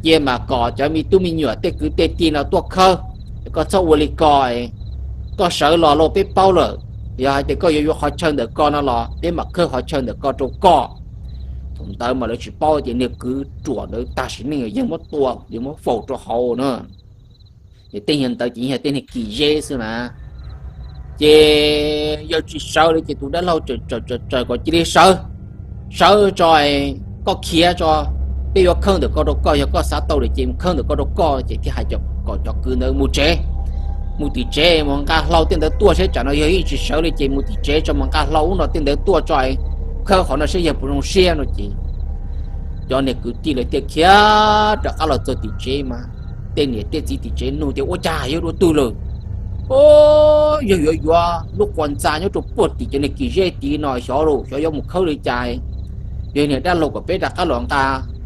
cia mas kom cov me tub me nyuam tej kwv tej tij no tuaj khawb. Koj txhob ua li ko, koj sawv los lauj, peb paub lawm. Yog hais tias koj yuav yuav qhov chaw ntawm ko no los peb mam khawb qhov chaw ntawm ko rau koj. Thaum ntawd mas lawv tsis paub tias niag kwv ruam ntawd tag sim neej yawg muab tua, yawg muab faus rau hauv na. Ces tej nyuag ntawd ces yog tej niag kis zeb xwb na. Ces yawg tsis sawv li ces tus dab laug tsaws tsaws kom cia li sawv, sawv tso, koj khiav tso, peb yuav khawb ntawm ko rau koj, yog koj xav tau lawm ces mus khawb ntawm ko rau koj. Ces thiaj hais kom cov kwv ntawd mus tsev, mus tim tsev mus nqa hlau tej ntawd tuaj seb, tsam no yawg yeej tsis sawv li ces mus tim tsev tso mus nqa hlau ub no tej ntawd tuaj tso, khawb qhov no seb yawg puas zoo siab no ces cov niag kwv tij lawv thiaj khiav rov qab los txog tim tsev mas tej niam tej txiv tim tsev nug tias, Ua cas yawg dua twg lawm? Yawg yuav yuav lub quas ntxa nyob rau puag tim cov niag kis zeb tid no, xyov lauj, xyov yuav mus khawb li cas. Yog niag dab laug kom peb rov qab los nqa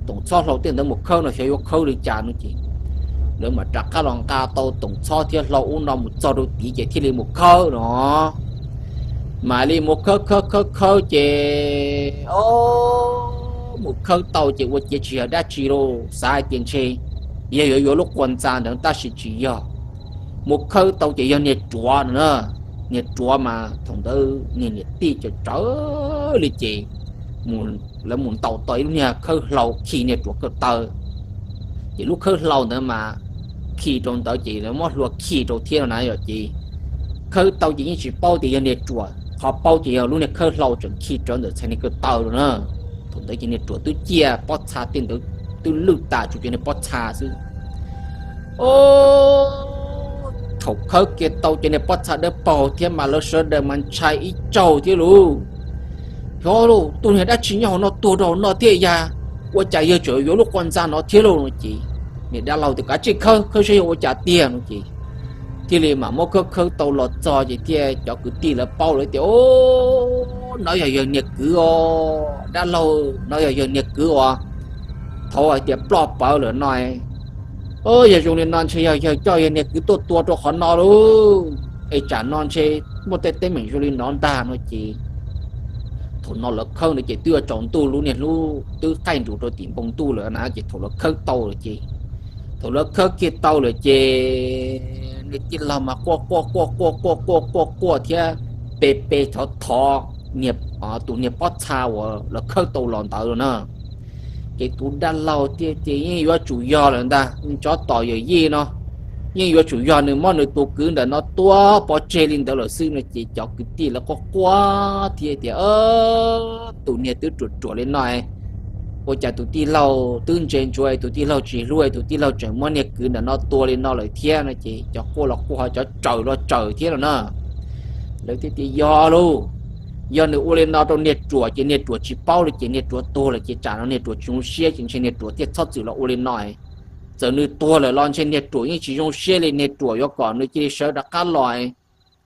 toom txhob hlau tej ntawd mus khawb no xyov yuav khawb li cas no ces lawv mam rov qab los nqa tau toom txhob thiab hlau ub no mus txog rau tid ces thiaj li mus khawb no. Mam li mus khawb khawb khawb khawb ces, o, mus khawb tau ces ua ciav tsis yog dab tsi lauj, xav hais tias ntshe yog yuav yuav lub quas ntxa ntawd tab sis tsis yog. Mus khawb tau ces yog niag ruam no na. Niag ruam mas thaum ntawd niag niam tij tsawv tsawv li ces lawv mus ntaus tau ib lub niag khawb hlau khi niag ruam ko taw. Ces lub khawb hlau ntawd mas khi rau ntawd ces lawv muab hlua khi rau thiab no na yom. Ces khawb tau ces yeej tsis paub tias yog niag ruam, qhov paub ces yog lub niag khawb hlau tseem khi rawv ntawm txhais niag ko taw rau na. Thaum ntawd ces niag ruam twb ciaj pob txha tej ntawd twb lwj tas tsuas cov niag pob txha xwb. O, thaum khawb kiag tau cov niag pob txha dawb paug thiab mas lawv sawv daws mas ntshai ib tsaug thiab lauj. Xyov lauj, tus niag dab tsi nyob hauv no tuag rau hauv no thiab yag, ua cas yawg tseem yuav lub quas ntxa no thiab lauj no ces niag dab laug tias, Kav tsij khawb, khawb seb yog ua cas tiag no ces thiaj li mam muab khawb khawb tau los txog ces thiaj cov kwv tij lawv paub lawm tias, O, no yog yawg niag kwv os, dab laug, no yog yawg niag kwv os. Thaud hais tias ploj pawv lawm no. O, yog zoo li no ntshe yog yawg coj yawg niag kwv tuaj tua rau qhov no lauj, es tsam no ntshe muaj tej teeb meem zoo li no ntag no ces thaum no lawv khawb ntawd ces twb yuav tsaus ntuj, lub niag hnub twb qaij nrus rau tim npoo ntuj lawm na. Ces thaum lawv khawb tau lawm ces, thaum lawv khawb kiag tau lawm ces niag tij laug mas quaj quaj quaj quaj quaj quaj quaj quaj thiab pe pe thov thov tus niag pob txha uas lawv khawb tau los ntawd na. Ces tus dab laug thiaj tias, Yeej yuav tsum yog lawm ntag, tsov tom yawm yij no, yeej yuav tsum yog nws muab nws tus kwv ntawm no tua pov tseg li ntawd lawm xwb no ces cov kwv tij lawv quaj quaj thiab tias, Tus niag twb ruam ruam li no, ua cas tus tij laug twb ntse ntsuav, tus tij laug tsis hlub, tus tij laug tseem muab niag kwv ntawm no tua li no lawm thiab no ces cov quaj los quaj ho cov tsaws los tsaws thiab no na. Lawv thiaj tias, Yog lauj, yog nws ua li no rau niag ruam ces niag ruam tsis paub li ces niag ruam tuag lawm ces tsam no niag ruam tsis zoo siab ces ntshe niag ruam thiaj txhob txwm los ua li no. Txawm nws tuag lawm los ntshe niag ruam yeej tsis zoo siab li, niag ruam yuav kom nws cia li sawv rov qab los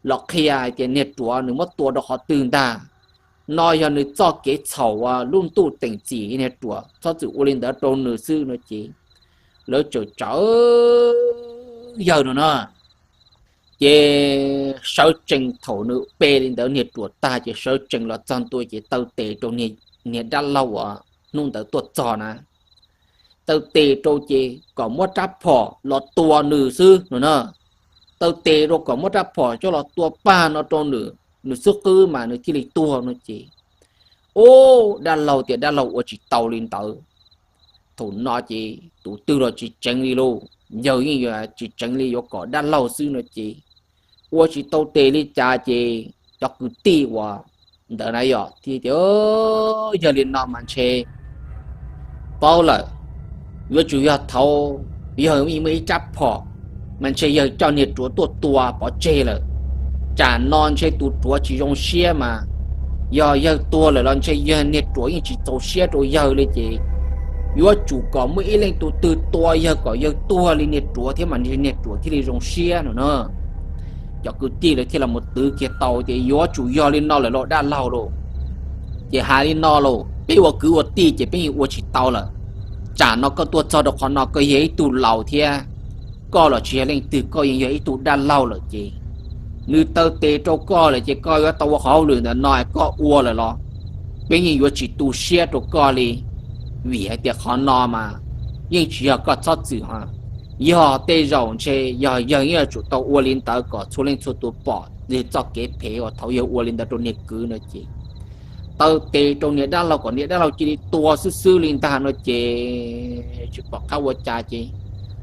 los qhia hais tias niag ruam nws muab tua rau qhov twg ntag. No yog nws txoj kev txhaum uas lub ntuj teem txim, niag ruam txhob txwm ua li ntawd rau nws xwb no ces lawv txawm tsawv yawg no na. Ces sawv tsees thaum nws pe li ntawd niag ruam tag ces sawv tsees los txog ntua ces taw tes rau niag dab laug uas hnub ntawd tuaj txog na. Taw tes rau ces kom muab rab phom los tua nws xwb no na. Taw tes rau kom muab rab phom coj los tua pag no rau nws, nws xub qwb mas nws thiaj li tuag no ces, ub, dab laug tias dab laug ua tsis tau li ntawd. Thaum no ces tus twg los tsis tseev li lauj, yawg yeej yuav tsis tseev li, yuav kom dab laug xwb no ces ua tsis tau tes li cas ces cov kwv tij uas ntawd na yog tias, yog li no mas ntshe paub lawm, yuav tsum yog thaum yawg muaj ib rab phom mas ntshe yawg coj niag ruam tuaj tua pov tseg lawm. Tsam no ntshe tus ruam tsis zoo siab mas yog yawg tuag lawm los ntshe yog niag ruam yeej tsis txaus siab rau yawg li ces yuav tsum kom muaj ib leej tus twg tua yawg kom yawg tuag li niag ruam thiab mas niag ruam thiaj li zoo siab no na. Cov kwv tij lawv thiaj los mus twv kiag tau tias yuav tsum yog li no lawm lauj dab laug lauj. Ces hais li no lauj, peb ua kwv ua tij ces peb yeej ua tsis tau lawm. Tsam no koj tuaj txog rau qhov no koj yog ib tug laus thiab, koj los tsis yog leej twg, koj yeej yog ib tug dab laug lawm ces nws taw tes rau koj lawm ces koj yuav tau ua qhov hauj lwm ntawm no koj ua lawm los peb yeej yuav tsis tu siab rau koj li. Vim hais tias qhov no mas yeej tsis yog koj txhob txwm ho, yog tej zaum ntshe yog yawg yeej yuav tsum tau ua li ntawd kom txhua leej txhua tus pom txoj kev phem uas thaum yawg ua li ntawd rau niag kwv no ces taw tes rau niag dab laug kom niag dab laug cia li tuag xwb xwb li ntag no ces tsis pom qab ua cas ces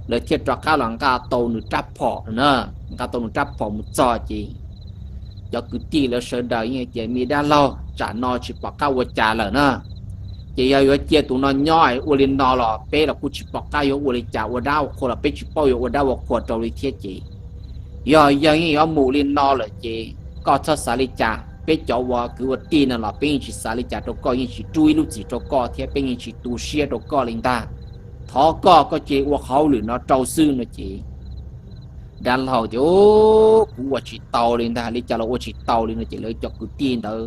lawv thiaj rov qab los nqa tau nws rab phom na, nqa tau nws rab phom mus txog ces cov kwv tij lawv sawv daws yeej tias me dab laug tsam no tsis pom qab ua cas lawm na, ces yog yuav cia tus no nyob ua li no los peb los kuj tsis pom qab yuav ua li cas, ua dab ua qhua los peb tsis paub yuav ua dab ua qhua rau li thiab ces yog yawg yeej yuav mus li no lawm ces koj txhob xav li cas, peb cov ua kwv ua tij no los peb yeej tsis xav li cas rau koj, yeej tsis rub ib lub txim rau koj thiab peb yeej tsis tu siab rau koj li ntag. Thov koj, koj cia li ua qhov hauj lwm no rau xwb no ces dab laug tias kuv ua tsis tau li ntag, li cas los ua tsis tau li no ces lawv cov kwv tij ntawd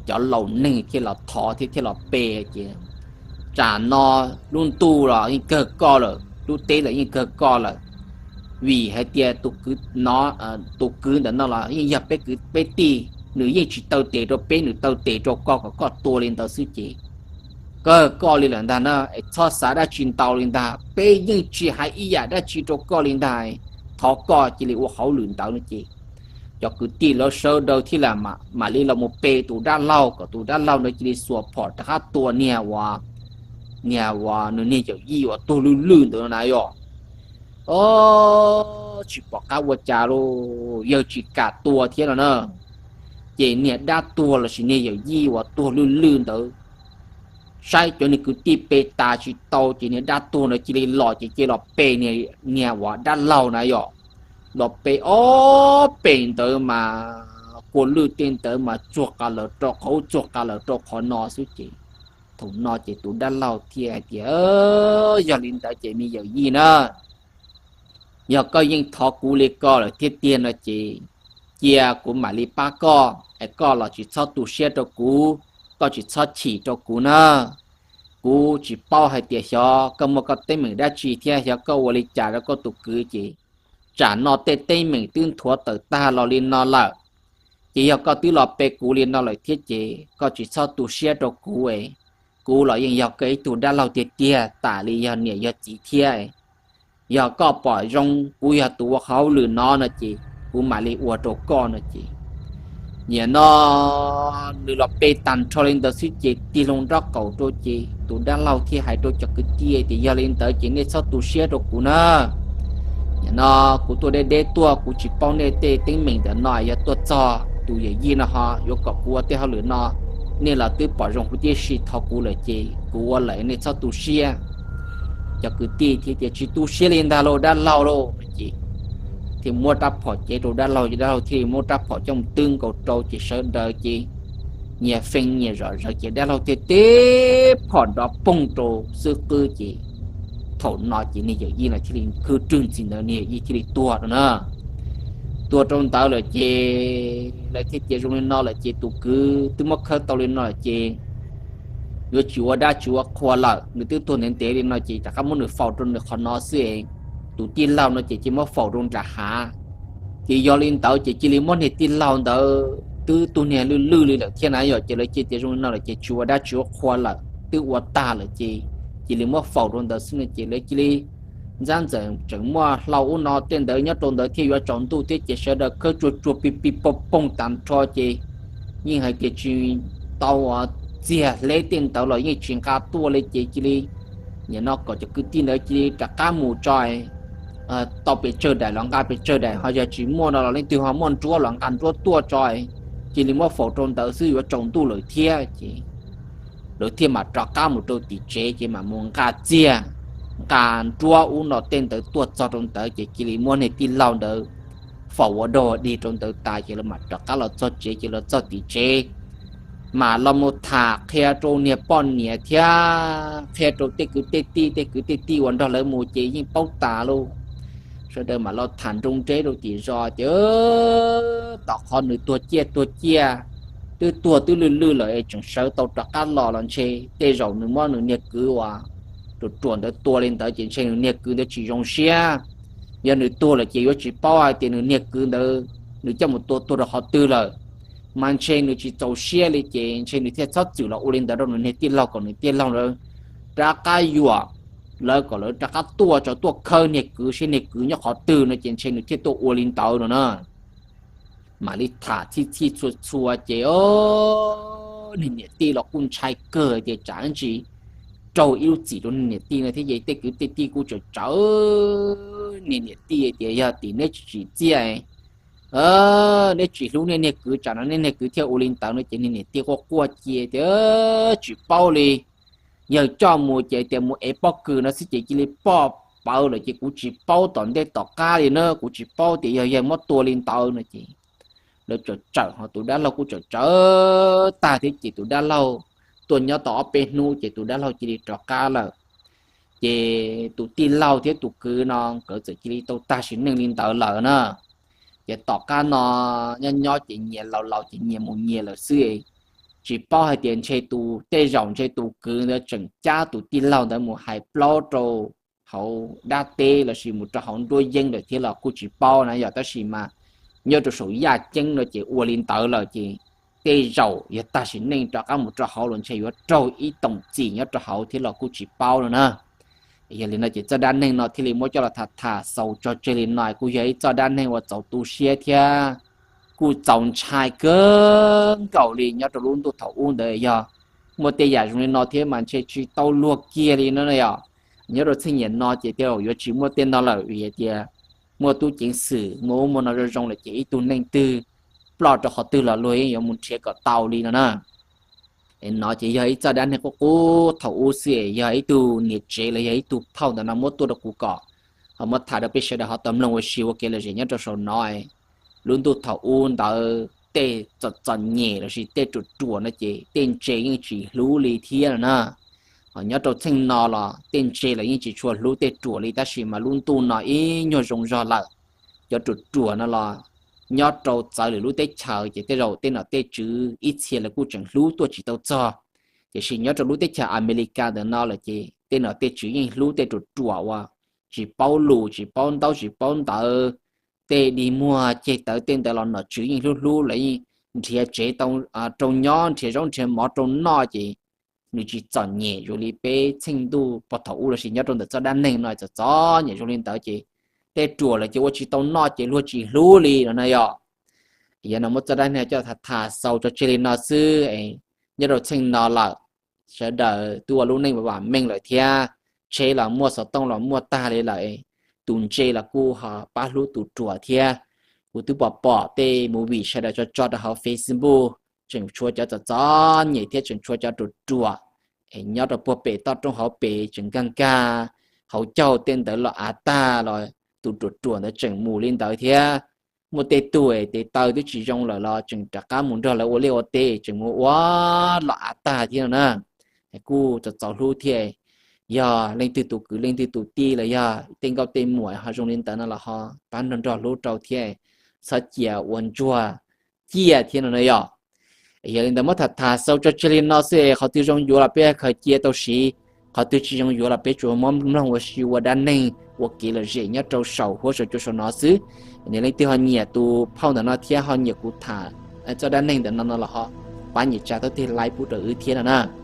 cov laus neeg thiaj los thov thiab thiaj los pe ces tsam no lub ntuj los yeej kawg koj lawm, lub teb los yeej kawg koj lawm. Vim hais tias tus kwv ntawm no los yeej yog peb kwv peb tij, nws yeej tsis taw tes rau peb, nws taw tes rau koj kom koj tua li ntawd xwb ces kawg koj li lawm ntag na, es txhob xav dab tsi ntau li ntag, peb yeej tsis hais ib yam dab tsi rau koj li ntag. Thov koj cia li ua hauj lwm ntawd no ces cov kwv tij lawv sawv daws thiaj li mam li los mus pe tus dab laug kom tus dab laug ntawd cia li xuas phom rov qab tua niag uas, niag uas nws niag yawm yij uas tuag lwj lwj ntawd na yog. Tsis pom qab ua cas lauj, yawg tsis kam tua thiab no na. Ces niag dab tuag lossis niag yawm yij uas tuag lwj lwj ntawd saib cov niag kwv tij pe tas tsis tau ces niag dab tuag ntawd cia li los ces cia li los pe niag uas dab laug na yog. Los pe ob pem ntawd mas kua lwj tej ntawd mas txuag qa lawm rau qhov ub txuag qa lawm rau qhov no xwb ces thaum no ces tus dab laug thiaj hais tias, yog li ntawd ces me yawm yij na, yog koj yeej thov kuv li ko lawm thiab tiag no ces cia kuv mam li pab koj es koj los tsis txhob tu siab rau kuv, koj tsis txhob chim rau kuv na. Kuv tsis paub hais tias xyov koj muaj koj teeb meem dab tsi thiab xyov koj ua li cas rau koj tus kwv ces tsam no tej teeb meem twb nthuav tawm tag los li no lawm. Ces yog koj twb los pe kuv li no lawm thiab ces koj tsis txhob tu siab rau kuv es kuv los yeej yog koj ib tug dab laug tiag tiag tam li yog niam yog txiv thiab. Yog koj pom zoo kuv yog tus ua qhov hauj lwm no no ces kuv mam li ua rau koj no ces nim no nws los pe tag nrho li ntawd xwb ces tig loo nraub qaum rau ces tus dab laug thiaj hais rau cov kwv tij tias yog li ntawd ces nej txhob tu siab rau kuv na. Nim no kuv tuaj deb deb tuaj kuv tsis paub nej tej teeb meem ntawm no, yog tuaj txog tus yawm yij no ho yuav kom kuv ua tej hauj lwm no, nej los twb pom zoo huv tib si thov kuv lawm ces kuv ua lawm nej txhob tu siab. Cov kwv tij thiaj tias tsis tu siab li ntag lauj dab laug lauj no ces thiaj muab rab phom cev rau dab laug ces dab laug thiaj muab rab phom coj mus twb nkaus rau ces sawv daws ces nyias feej nyias zom zaws ces dab laug thiaj teb phom nrov poog rau xwb qwb ces thaum no ces niag yawm yij no thiaj li khwb rwg ntxiv ntawd niag yawm yij thiaj li tuag rau na. tuag rau ntawd lawm ces lawv thiaj tias zoo li no lawm ces tus kwv twb muab khawb tau li no lawm ces yuav tsis ua dab tsis ua qhua lawm, nws twb tuag ntev ntev li no ces rov qab muab nws faus rau nws qhov no xwb. Tus tij laug no ces cia muab faus rau nram hav. Ces yog li ntawd ces cia li muab niag tij laug ntawd twb tuag niag lwj lwj li lawm thiab na yom, ces lawv cia tias zoo li no lawm ces tsis ua dab tsis ua qhua lawm, twb ua tag lawm ces cia li muab faus rau ntawd xwb no ces lawv cia li ntxab ntxawm tseem muaj hlau ub no tej ntawd nyob rau ntawd thiab yuav tsaus ntuj thiab ces sawv daws khawb tsuag tsuag pig pig poog poog tas nrho ces yeej hais tias tsis tau txiag hleb tej ntawd los yeej tsis nqa tuaj li ces cia li nim no kom cov kwv tij ntawd cia li rov qab mus tso tau pes tsawg daim los nqa pes tsawg daim, ho yog tsis muaj no los leej twg ho muaj nruab los nqa nruab tuaj tso, cia li muab faus rau ntawd xwb yuav tsaus ntuj lawm thiab ces lawv thiaj mam rov qab mus rau tim tsev ces mam mus nqa txiag, nqa nruab ub no tej ntawd tuaj txog rau ntawd ces cia li muab niag tij laug ntawd faus ua dog dig rau ntawd tas ces lawv mam rov qab los txog tsev ces los txog tim tsev mam los mus tham qhia rau niag poj niam thiab qhia rau tej kwv tej tij, tej kwv tej tij uas nrog lawv mus ces yeej paub tas lauj. Sawv daws mam los tham nroo nreb rau tim zos tias tom qhov nws tuag ciaj tuag ciaj twb tuag twb lwj lwj lawm es tseem sawv tau rov qab los los ntshe tej zaum nws muab nws niag kwv uas ruam ruam ntawd tua li ntawd ces ntshe nws niag kwv ntawd tsis zoo siab. Yog nws tuag lawm ces yuav tsis paub hais tias nws niag kwv ntawd nws coj mus tua tuag rau qhov twg lawm, mas ntshe nws tsis txaus siab li ces ntshe nws thiaj txhob txwm los ua li ntawd rau nws niag tij laug kom nws tij laug ntawd rov qab yuam lawv kom lawv rov qab tuaj tso tuaj khawb niag kwv seb niag kwv nyob qhov twg no ces ntshe nws thiaj tuaj ua li ntawd no na. Mam li tham txhij txhij txhua txhua ces niag niam tij los kuj ntshai kawg tias tsam ntsis raug ib lub txim rau niag niam tij no thiab ces tej kwv tej tij kuj tsawm tsawv niag niam tij tias yog tim neb tsis tsim txiaj neb tsis hlub nej niag kwv tsam no nej niag kwv thiaj ua li ntawd no ces niag niam tij quaj quaj cia tias tsis paub li. Yawg coj mus ces tias mus ev pob kws no xwb ces cia li poj pawv lawm ces kuv tsis paub tom ntej tom qab li na, kuv tsis paub tias yog yawg muab tua li ntawd no ces lawv tsawm tsawm ho tus dab laug kuj tsawm tsawv tag thiab ces tus dab laug tuaj nyob tau ob peb hnub ces tus dab laug cia li rov qab lawm. Ces tus tij laug thiab tus kwv no nkawd txawm cia li tau tag sim neej li ntawd lawm na. Ces tom qab no nyob nyob ces nyias laus laus ces nyias mus nyias lawm xwb. Tsis paub hais tias ntshe tus tej zaum ntshe tus kwv ntawd tseem cab tus tij laug ntawd mus hais plaub rau hauv dab teb lossis mus rau hauv nruab yeeb lawm thiab los kuj tsis paub na yom, tab sis mas nyob rau saum yaj ceeb no ces ua li ntawd lawm ces tej zaum yog tag sim neej rov qab mus rau hauv los ntshe yuav raug ib toom txim nyob rau hauv thiab los kuj tsis paub no na. Yog li no ces txoj dab neeg no thiaj li muab coj los tham tham xaus tso tseg li no kuj yog ib txoj dab neeg uas txaus tu siab thiab kuj txaus ntshai kawg nkaus li nyob rau lub ntuj thaum ub ntawd yog muaj tej yam zoo li no thiab mas ntshe tsis tau luag kiag li no na yom. Nyob rau txheej niam no ces tej zaum yuav tsis muaj tej no lawm vim hais tias muaj tub ceev xwm muaj ub muaj no zoo zoo lawm ces ib tug neeg twg ploj rau qhov twg los luag yeej yuav mus nrhiav kom tau li no na. Es no ces yog ib txoj dab neeg qub qub thaum ub xwb es yog ib tug niam tsev los yog ib tug phauj ntawm no muab tuaj rau kuv kom ho muab tham rau peb sawv daws ho tau mloog ua si ua kev lom zem nyob rau saum no. Lub ntuj thaum ub ntawd tej txom txom nyem lossis tej ruam ruam no ces tej ntse yeej tsis hlub li thiab no na. Ho nyob rau txheej no los tej ntse los yeej tsis tshua hlub tej ruam li tab sis mas lub ntuj no ib nyuag zoo zog lawm, cov ruam ruam no los nyob rau txawv lwm lub teb chaws ces tej zaum tej nom tej tswv ib txhia lawv kuj tseem hlub tuaj tsis tau txog. Tiam sis nyob rau lub teb chaws Amelikas ntawm no lawm ces tej nom tej tswv yeej hlub tej ruam ruam uas tsis paub lus tsis paub ntaub tsis paub ntawv, tej dig muag ceg tawv tej ntawd los nom tswv yeej hlub hlub lawv yeej nrhiav tsev rau nyob nrhiav zaub nrhiav mov rau noj ces nws tsis txom nyem zoo li peb txheej ntuj pog thaum ub lossis nyob rau ntawm txoj dab neeg no txom txom nyem zoo li ntawd ces tej ruam lawm ces ua tsis tau noj ces luag tsis hlub li no na yom. Yog no muab txoj dab neeg coj tham tham xaus tso tseg li no xwb. Nyob rau txheej no lawm sawv daws twb ua lub neej vam meej lawm thiab, tsheb los muaj xov tooj los muaj tag li lawm, tus ntse los kuj ho pab hlub tus ruam thiab. Kuv twb pom pom tej movie sawv daws tso tso rau hauv Facebook tseem tshuav cov txom txom nyem thiab tseem tshuav cov ruam ruam es nyob rau puag pem toj roob hauv pes tseem nkag nkag hauv caug tej ntawd los av tag los tus ruam ruam ntawd tseem mus li ntawd thiab. Muaj tej tug tes taw twb tsis zoo lawm los tseem rov qab mus nrog lawv ua liaj ua teb tseem mus ua los av tag thiab no na. Kuj txaus txaus hlub thiab. Yog leej twg tus kwv leej twg tus tij los yog tej nkauj tej muam ho zoo li ntawd no los ho pab nrog nrog hlub rau thiab. txhob cia ua ntsuag ciaj thiab no na yog. Yog li ntawd muab tham tham xaus tso tseg li no xwb, qhov twg zoo yuav los peb khaws cia tau siv, qhov twg tsis zoo yuav los peb tsuas muab mloog ua si ua dab neeg ua kev lom zem nyob rau saum huab saum cua saum no xwb. Yog leej twg ho nyiam tus phauj ntawm no thiab ho nyiam kuv tham txoj dab neeg ntawm no no los ho pab nias tsa tau tig like pub rau wb thiab no na.